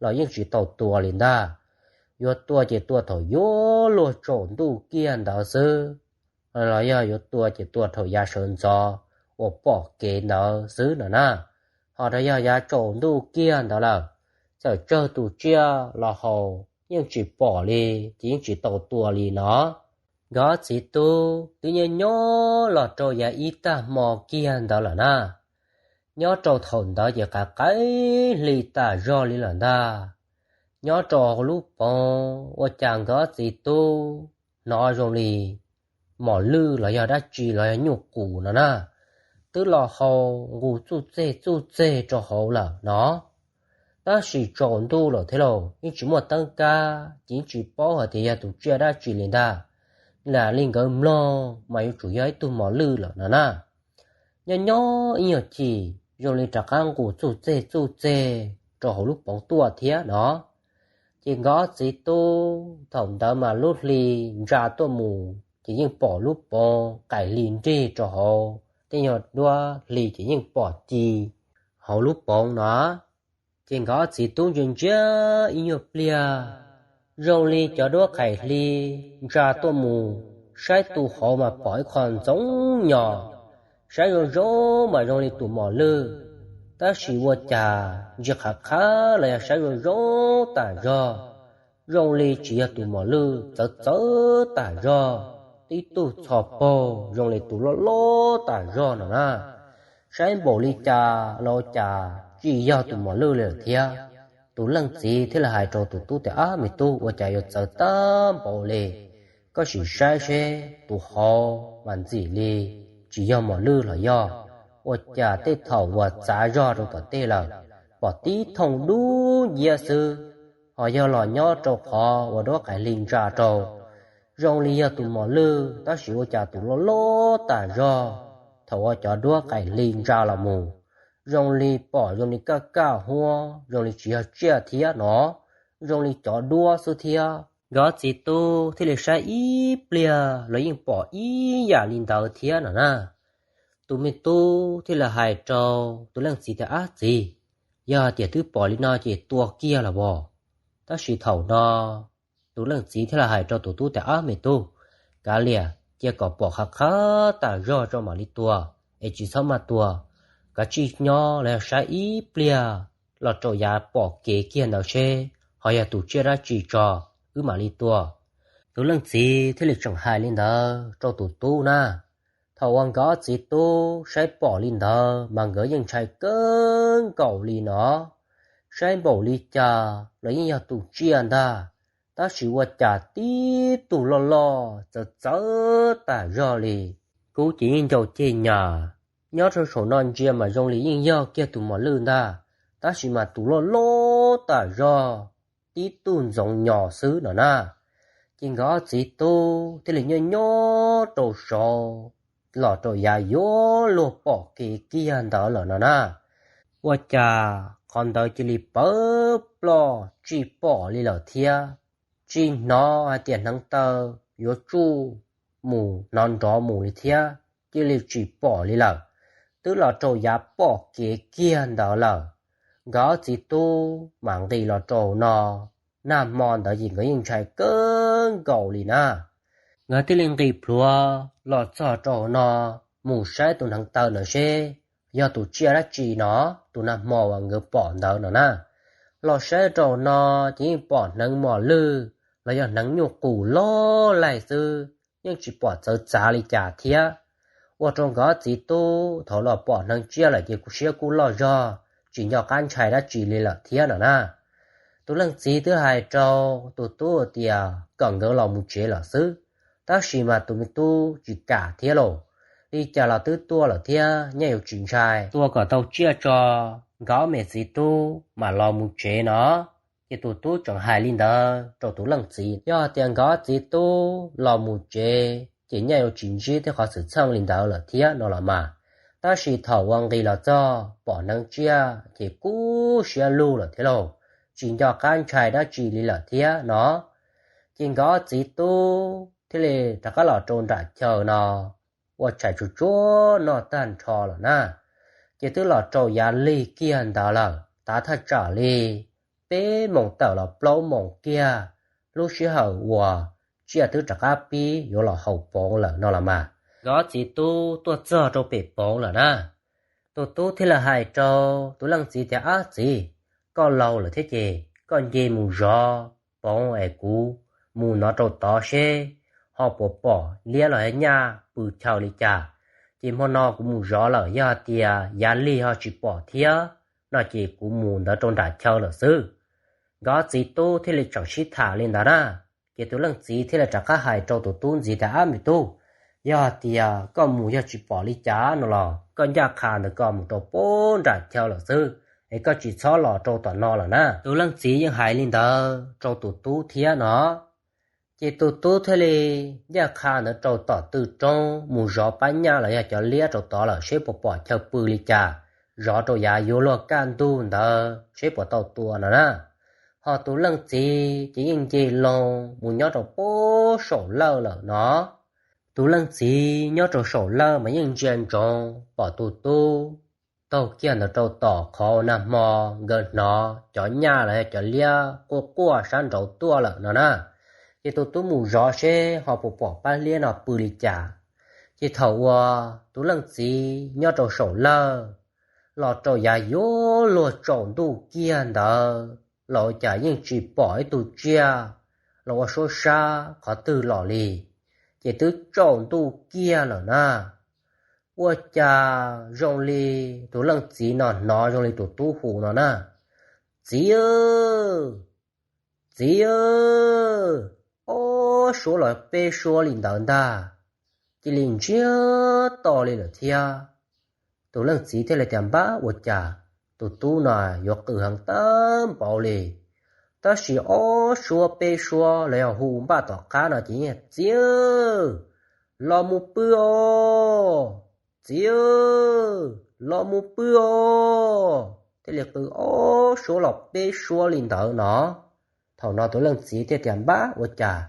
los yeej tsis tau tua li ntag. Yuav tua ces tua thaum yuav luag tsaus ntuj kiag ntawd xwb, los yog yuav tua ces tua thaum yav sawv ntxov uas pom kev ntawd xwb no na. Ho yog yav tsaus ntuj kiag ntawd lawm, txawm tsawg tus tsiaj los haus yeej tsis pom li, ces yeej tsis tau tua li no. Nkawd ob txiv tub twb nyob nyob los rau yav ib tag hmo kiag ntawd lawm na. Nyob rau thaum ntawd ces qaim qaim hli tas zog li lawm ntag. Nyob rau hauv lub poov ua cas nkawd ob txiv tub hnov zoo li mos lwj los yog dab tsi los yog nyuj qus no na, twb los hau nqus txuj txeg txuj txeg rau hauv lawm no. Tab sis tsaus ntuj lawm thiab lauj, yeej tsis muaj teeb kab ces yeej tsis paub hais tias yog tus tsiaj dab tsi li ntag. Lam li nkawd mloog mas yuav tsum yog ib tug mos lwj lawm no na. Nyob nyob ib nyuag chim zoo li rov qab nqus txuj txeg txuj txeg rau hauv lub poov tuaj thiab no. Ces nkawd ob txiv tub thaum ntawd mas lub hli ntsa tuaj mus ces yeej pom lub poov qaim hli nrig rau hauv, tej nyuag duab hli ces yeej pom ci hauv lub poov no. Ces nkawd ob txiv tub ntsia ntsia ib nyuag pliag, zoo li cov duab qaim hli ntsa tuaj mus, saib tu hauv mas pom ib qho ntxoov nyos, saib zoo zoo mas zoo li tus mos lwj, tab sis ua cas ntsia qhav qhav los yog saib zoo zoo tas zog, zoo li tsis yog tus mos lwj, txawv txawv tas zog, tib tug txhos paug zoo li tus loj loj tas zog no na. Saib npaum li cas los cas tsis yog tus mos lwj li lawm thiab. Tus leej txiv thiaj li hais rau tus tub tias, Ab me tub, ua cas yuav txawv tag npaum li? Koj sim saib seb tus hauv mas ntxim li tsis yog mos lwj los yog, ua cas tej thaum uas txav zog rau tom tej lawm pom tib thooj dub nciab xwb, ho yog los nyob rau qhov uas duab qaim hli ntsa rau, zoo li yog tus mos lwj, tab sis ua cas tus loj loj tas zog. Thaum uas cov duab qaim hli ntsa los mus, zoo li pom zoo li kaj kaj huab, zoo li tsis yog tsiaj thiab no, zoo li cov duab xwb thiab. Nkawd txiv tub thiaj li saib ib pliag los yeej pom ib yam li ntawd thiab no na. Tus me tub thiaj li hais rau tus leej txiv tias, Ab txiv, yog tias twb pom li no ces tua kiag los as. Tab sis thaum no tus leej txiv thiaj li hais rau tus tub tias, Ab me tub, kav liam, cia kom pom qhav qhav tas zog tso mam li tua, es tsis txhob maj tua. Kav tsij nyob los yog saib ib pliag los rau yav pom kev kiag ntawd seb ho yog tus tsiaj dab tsi tso, wb mam li tua. Tus leej txiv thiaj li tseem hais li ntawd rau tus tub na. Thaum uas nkawd ob txiv tub saib pom li ntawd mas nkawd yeej ntshai kawg nkaus li no. Saib npaum li cas los yeej yog tus tsiaj ntag, tab sis ua cas tib tug loj loj txawv txawv tas zog li. Kuv ces yeej ncau ceg nyas, nyob rau saum no ntsia mas zoo li yeej yog kiag tus mos lwj ntag, tab sis mas tus loj loj tas zog, tib tug ntxoov nyos xwb no na. Ces nkawd ob txiv tub thiaj li nyob nyob rau saud los rau yav yuav luag pom kev kiag ntawd lawm no na. Ua cas qhov ntawd cia li pawv ploj tsis pom li lawm thiab, tsis hnov hais tias hneev taw yuav tsuj mus hnov nrov mus li thiab, cia li tsis pom li lawm. Twb los rau yav pom kev kiag ntawd lawm, nkawd ob txiv tub mam nqis los rau no. Nag hmo ntawd ces nkawd yeej ntshai kawg nkaus li na. Nkawd thiaj li nqis plhuav los txog rau no, mus saib tus hneev taw no seb yog tus tsiaj dab tsi no, tus nag hmo uas nkawd pom ntawd no na. Los saib rau no ces yeej pom hneev mos lwj los yog hneev nyuj qus loj laig xwb, yeej tsis pom txawv txav li cas thiab. Ua rau nkawd txiv tub thaum los pom hneev tsiaj lawm ces kuj siab kuj loj zog, tsis nco qab ntshai dab tsi li lawm thiab no na. Tus leej txiv twb hais rau tus tub tias kom nkawd los mus tsev lawm xwb, tab sis mas tus me tub tsis kam thiab lauj. Li cas los twb tuaj lawm thiab, nyaj yuav tsis ntshai, tua kom tau tsiaj tso, nkawd ob me txiv tub mam los mus tsev no. Ces tus tub tseem hais li ntawd rau tus leej txiv, yog tias nkawd txiv tub los mus tsev ces nyaj yuav tsis ntsib tej qhov xwm txheej li ntawd lawm thiab no los mas. Tab sis thaum uas nqis los txog pom hneev tsiaj ces kub siab lug lawm thiab lauj, tsis nco qab ntshai dab tsi li lawm thiab no. Ces nkawd txiv tub thiaj li rov qab los rau nram chaw no, ua tshais tsuag tsuag noj tag nrho lawm na. Ces twb los rau yav lig kiag ntawd lawm, tav thaj tsam li peb moos tawm los plaub moos kiag, lub sij hawm uas tsiaj twb rov qab pib yuav los haus poov lawm no los mas. Nkawd txiv tub tuaj txog rau pem poov lawm na. Tus tub thiaj li hais rau tus leej txiv tias, Ab txiv, koj laus lawm thiab ces koj nce mus zov poov es kuv mus nov rau tod seb ho puas pom liab los nyaj pw chaw li cas. Ces hmo no kuv mus zov lawm, yog hais tias yav lig ho tsis pom thiab no ces kuv mus ntawd rau nram chaw lawm xwb. Nkawd txiv tub thiaj li tseem sib tham li ntawd na. Ces tus leej txiv thiaj li rov qab hais rau tus tub ntxiv tias, Ab me tub, yog hais tias koj mus yog tsis pom li cas no los koj ncaj qha ntawm koj mus rau pem nram chaw lawm xwb, es koj tsis txhob los rau tom no lawm na. Tus leej txiv yeej hais li ntawd rau tus tub thiab no. Ces tus tub thiaj li ncaj qha ntawd rau tom tw roob mus zov pab nyaj los yog cov liab rau tod lawm seb puas pom chaw pw li cas, zov rau yav yuav luag kaj ntug ntawd seb puas tau tua no na. Ho tus leej txiv ces yeej nce loo mus nyob rau pem saum lawj lawm no. Tus leej txiv nyob rau saum lawj mas yeej ntsia ntsoov pom tus tub taug kiag ntawd rau tom qhov nag hmo nkawd hnov cov nyaj los yog cov liab quaj quaj sab nraud tuaj lawm no na. Ces tus tub mus zov seb ho puas pom pab liab no pw li cas. Ces thaum uas tus leej txiv nyob rau saum lawj los rau yav yuav luag tsaus ntuj kiag ntawd los ua cas yeej tsis pom ib tug tsiaj los ua suab sab qhov twg los li. Ces twb tsaus ntuj kiag lawm na, ua cas zoo li tus leej txiv no hnov zoo li tus tub hu no na, Txiv, txiv, ob suab los peb suab li ntawd ntag. Cia li ntsiag to li lawm thiab. Tus leej txiv thiaj li tias, Npab, ua cas tus tub no yuav qw heev tag npaum li? Tab sis ob suab peb suab los yog hu npaj tom qab no ces, Txiv, los mus pw os! Txiv, los mus pw os! Thiaj li qw ob suab los peb suab li ntawd no. Thaum no tus leej txiv thiaj tias, Npab, ua cas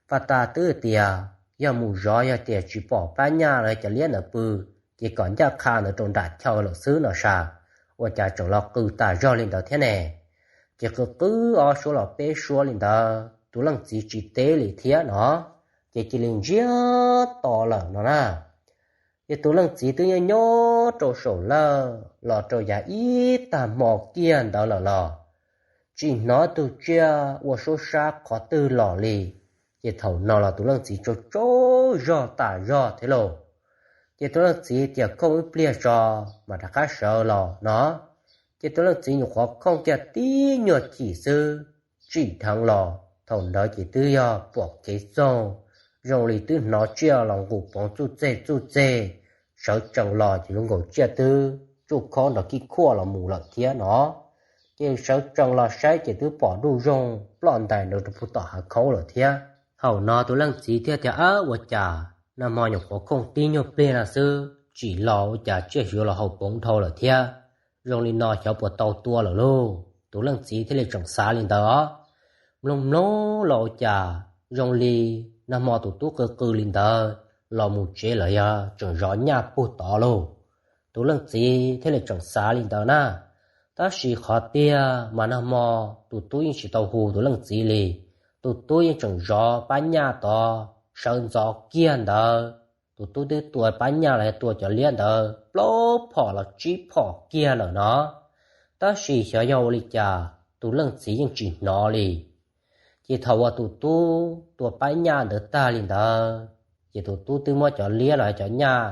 pab tas twb tias yog mus zov yog tias tsis pom pab nyaj los cov liab ntawd pw, ces kom ncaj qha ntawd rau nram chaw lawm xwb no sas, ua cas tseem los qw tas zog li ntawd thiab ne? Ces qw qw ob suab los peb suab li ntawd tus leej txiv tsis teb li thiab no, ces cia li ntsiag to lawm no na. Ces tus leej txiv twb nyob nyob rau saum lawj los rau yav ib tag hmo kiag ntawd lawm los tsis hnov tug tsiaj ua suab sab qhov twg los li. Ces thaum no los tus leej txiv tsaug tsaug zog tas zog thiab lauj. Ces tus leej txiv tias, Khooj ib pliag tso mas rov qab sawv los no. Ces tus leej txiv nyuam qhuav khooj kiag tib nyuag chim xwb, tsim dheev los thaum ntawd ces twb yog pom kev txoog, zoo li twb hnov tsiaj los nqus poov txuj txeg txuj txeg. Sawv tsees los ces zoo nkaus tsiaj twb tsuj khob nrog kib khuaj los mus lawm thiab no. Ces sawv tsees los saib ces twb pom ntuj zoog ploj ntais nraud rau puag tom hav khaub lawm thiab. Thaum no tus leej txiv thiaj tias, Ab, ua cas nag hmo nyuam qhuav khooj tib nyuag pliag no xwb, tsim los ua cas tsiaj xyuav los haus poov dhau lawm thiab, zoo li no xyov puas tau tua lawm lauj. Tus leej txiv thiaj li tseem xav li ntawd os. Mloog mloog los ua cas zoo li nag hmo tus tub qw qw li ntawd los mus tsev lawm, yog tseem zov nyaj puag tod lauj. Tus leej txiv thiaj li tseem xav li ntawd na. Tab sis qhov tiag mas nag hmo tus tub yeej tsis tau hu tus leej txiv li. Tus tub yeej tseem zov pab nyaj tod, sawv ntxov kiag ntawd tus tub twb tua pab nyaj los yog tua cov liab ntawd plaub phom los tsib phom kiag lawm no. Tab sis xyov yog ua li cas tus leej txiv yeej tsis hnov li. Ces thaum uas tus tub tua pab nyaj ntawd tag li ntawd, ces tus tub twb muab cov liab los yog cov nyaj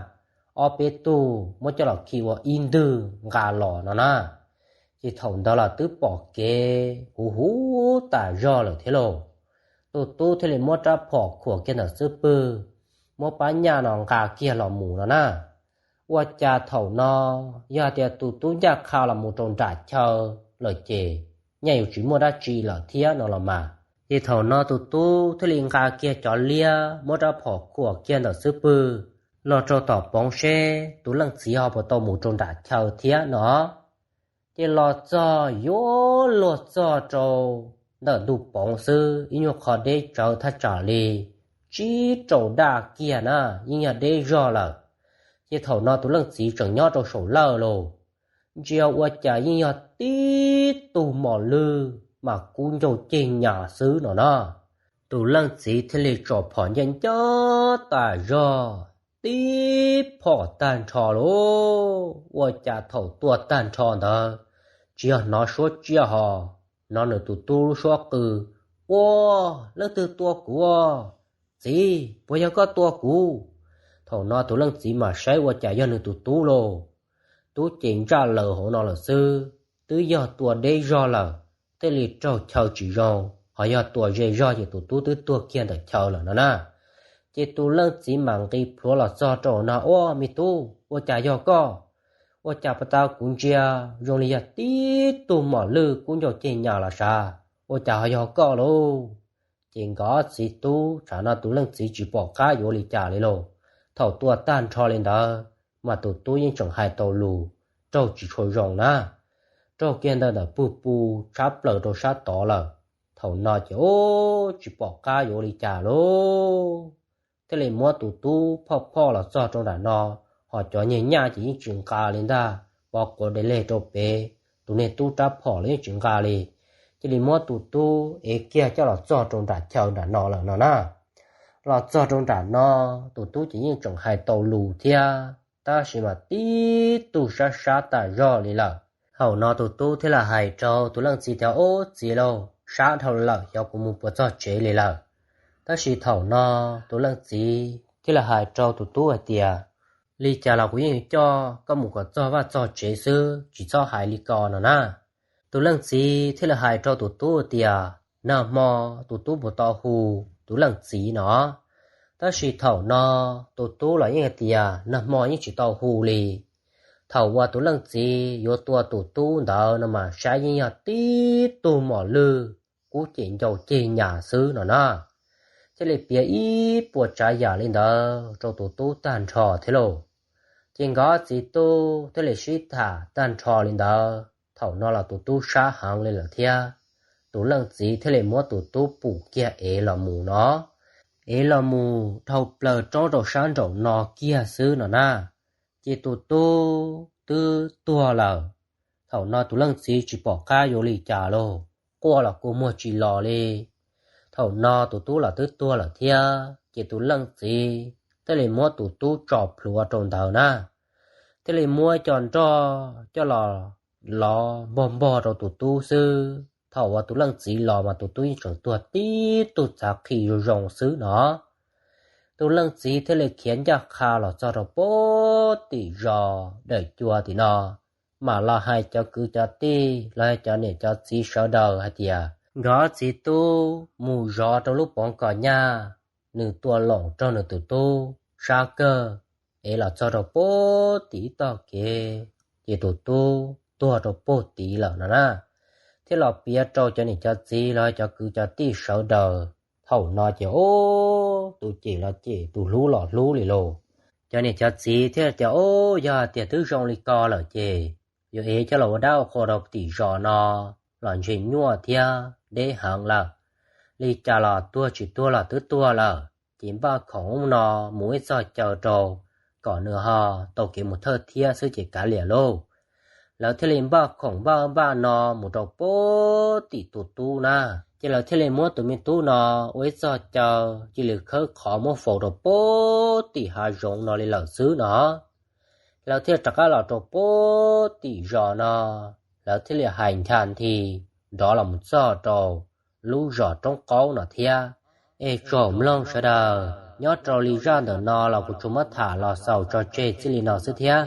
ob peb tug muab coj los khi ua ib ntwg nqa los no na. Ces thaum ntawd los twb pom kev huv huv tas zog lawm thiab lauj. Tus tub thiaj li muab rab phom khuam kiag ntawm xub pwg, muab pab nyaj no nqa kiag los mus no na. Ua cas thaum no yog tias tus tub ncaj qha los mus rau nram chaw lawm ces nyaj yuav tsis muaj dab tsi lawm thiab no los mas. Ces thaum no tus tub thiaj li nqa kiag cov liab muab rab phom khuam kiag ntawm xub pwg los rau tom poov seb tus leej txiv ho puas tau mus rau nram chaw thiab no. Ces los txog yuav luag txog rau ntawm ntug poov xwb, ib nyuag qho deb tsawv thaj tsam li tsib rau daj kiag na, yeej yog deb zog lawm. Ces thaum no tus leej txiv tseem nyob rau saum lawj lauj, ntsia ua cas yeej yog tib tug mos lwj mas kub ncauj ceg nyas xwb no na. Tus leej txiv thiaj li tsom phom ncaj ncaj tas zog, tib phom tag nrho lauj. Ua cas thaum tua tag nrho ntawd tsis yog hnov suab tsiaj ho, hnov nws tus tub lub suab qw Ua, leej twg tua kuv? Txiv, puas yog koj tua kuv? Thaum no tus leej txiv mam saib ua cas yog nws tus tub lauj. Tub ces ntsaj laws hauv no lawm xwb, twb yog tua deb zog lawm, thiaj li raug chaw tsis zoo, ho yog tua ze zog ces tus tub twb tuag kiag ntawm chaw lawm no na. Ces tus leej txiv mam nqis plhuav los txog rau no, Ua, me tub, ua cas yog koj? Ua cas pas tas kuv ntsia zoo li yog tib tug mom lwj kub ncau ceg nyas los sav, ua cas ho yog koj lauj? Ces nkawd txiv tub tsam no tus leej txiv tsis pom qab yuav li cas li lauj. Thaum tua tag nrho li ntawd mas tus tub yeej tseem hais tau lus raug tsis tshua zoo na, raug kiag ntawm ntawm pug pus tshab plaws rau sab tod lawm. Thaum no ces ub tsis pom qab yuav ua li cas lauj, thiaj li muab tus tub phoj phoj los txog rau nram no, ho cov niag nyaj ces yeej tsis nqa li ntag, pov quav dai leg rau pem, tus niag tub rab phom los yeej tsis nqa li. Cia li muab tus tub ev kiag coj los txog rau nram chaw nram no lawm no na. Los txog rau nram no, tus tub ces yeej tseem hais tau lus thiab, tab sis mas tib tug sab sab tas zog li lawm. Thaum no tus tub thiaj li hais rau tus leej txiv tias, Ub, txiv lauj, sab dhau lawm, xyov kuv mus puas txog tsev li lawm. Tab sis thaum no tus leej txiv thiaj li hais rau tus tub hais tias, Li cas los kuv yeej yuav coj koj mus kom txog vaj txog tsev xwb, tsis txhob hais li ko no na. Tus leej txiv thiaj li hais rau tus tub tias, Nag hmo tus tub puas tau hu tus leej txiv no? Tab sis thaum no tus tub los yeej hais tias nag hmo yeej tsis tau hu li. Thaum uas tus leej txiv yuav tua tus tub ntawd no mas saib yeej yog tib tug mom lwj kub cem ncau ceg nyas xwb no na. Thiaj li piav ib puas tsav yam li ntawd rau tus tub tag nrho thiab lauj. Ces nkawd txiv tub thiaj li sib tham tag nrho li ntawd, thaum no los tus tub sab heev li lawm thiab. Tus leej txiv thiaj li muab tus tub pum kiag ev los mus no, ev los mus dhau plaws roob rau sab nraum no kiag xwb no na. Ces tus tub twb tuag lawm. Thaum no tus leej txiv tsis pom qab yuav li cas lauj, quaj los kua muag tsis los li. Thaum no tus tub los twb tuag lawm thiab, ces tus leej txiv thiaj li muab tus tub tso plhuav rau ntawd na, thiaj li muab cov nroj coj los lov npog npog rau tus tub xwb. Thaum uas tus leej txiv los mas tus tub yeej tseem tuag tib tug txav qhi zoo zoo xwb no. Tus leej txiv thiaj li khiav ncaj qha los txog rau pem tim zos Dawm Cua tim no, mam los hais cov kwv cov tij los yog cov niam cov txiv sawv daws hais tias nkawd txiv tub mus zov rau lub poov kom nyaj, nws tua loos raug nws tus tub sab kawg, es los txog rau pem tim ib tog kev, ces tus tub tuag rau pem tid lawm no na. Thiaj los piav rau cov niam cov txiv los yog cov kwv cov tij sawv daws. Thaum no ces ub, tus cem los cem, tus hlub los hlub li lauj. Cov niam cov txiv thiaj tias, Ub, yog tias twb zoo li ko lawm ces yuav ev coj los ua dab ua qhua rau tim zos no los ntshe nyuaj thiab deb heev lawm. Li cas los tuag tsis tuag los twb tuag lawm, ces npaj khoom no mus ib txog caw rau, kom nws ho tau kev mus thawj thiab xwb ces kav liam lauj. Lawv thiaj li npaj khoom npaj npaj no mus rau pem tim tus tub na. Ces lawv thiaj li muab tus me tub no ua ib txog caw, cia li khawb qhov muab faus rau pem tim hav zoov no li lawm xwb no. Lawv thiaj rov qab los rau pem tim zos no, lawv thiaj li hais ncha nthi nrov los mus txog rau lub zos Roob Qaub no thiab. Es tsoom mloog sawv daws, nyob rau li zaj ntawm no los kuv tsuas muab tham los xaus tso tseg txij li no xwb thiab.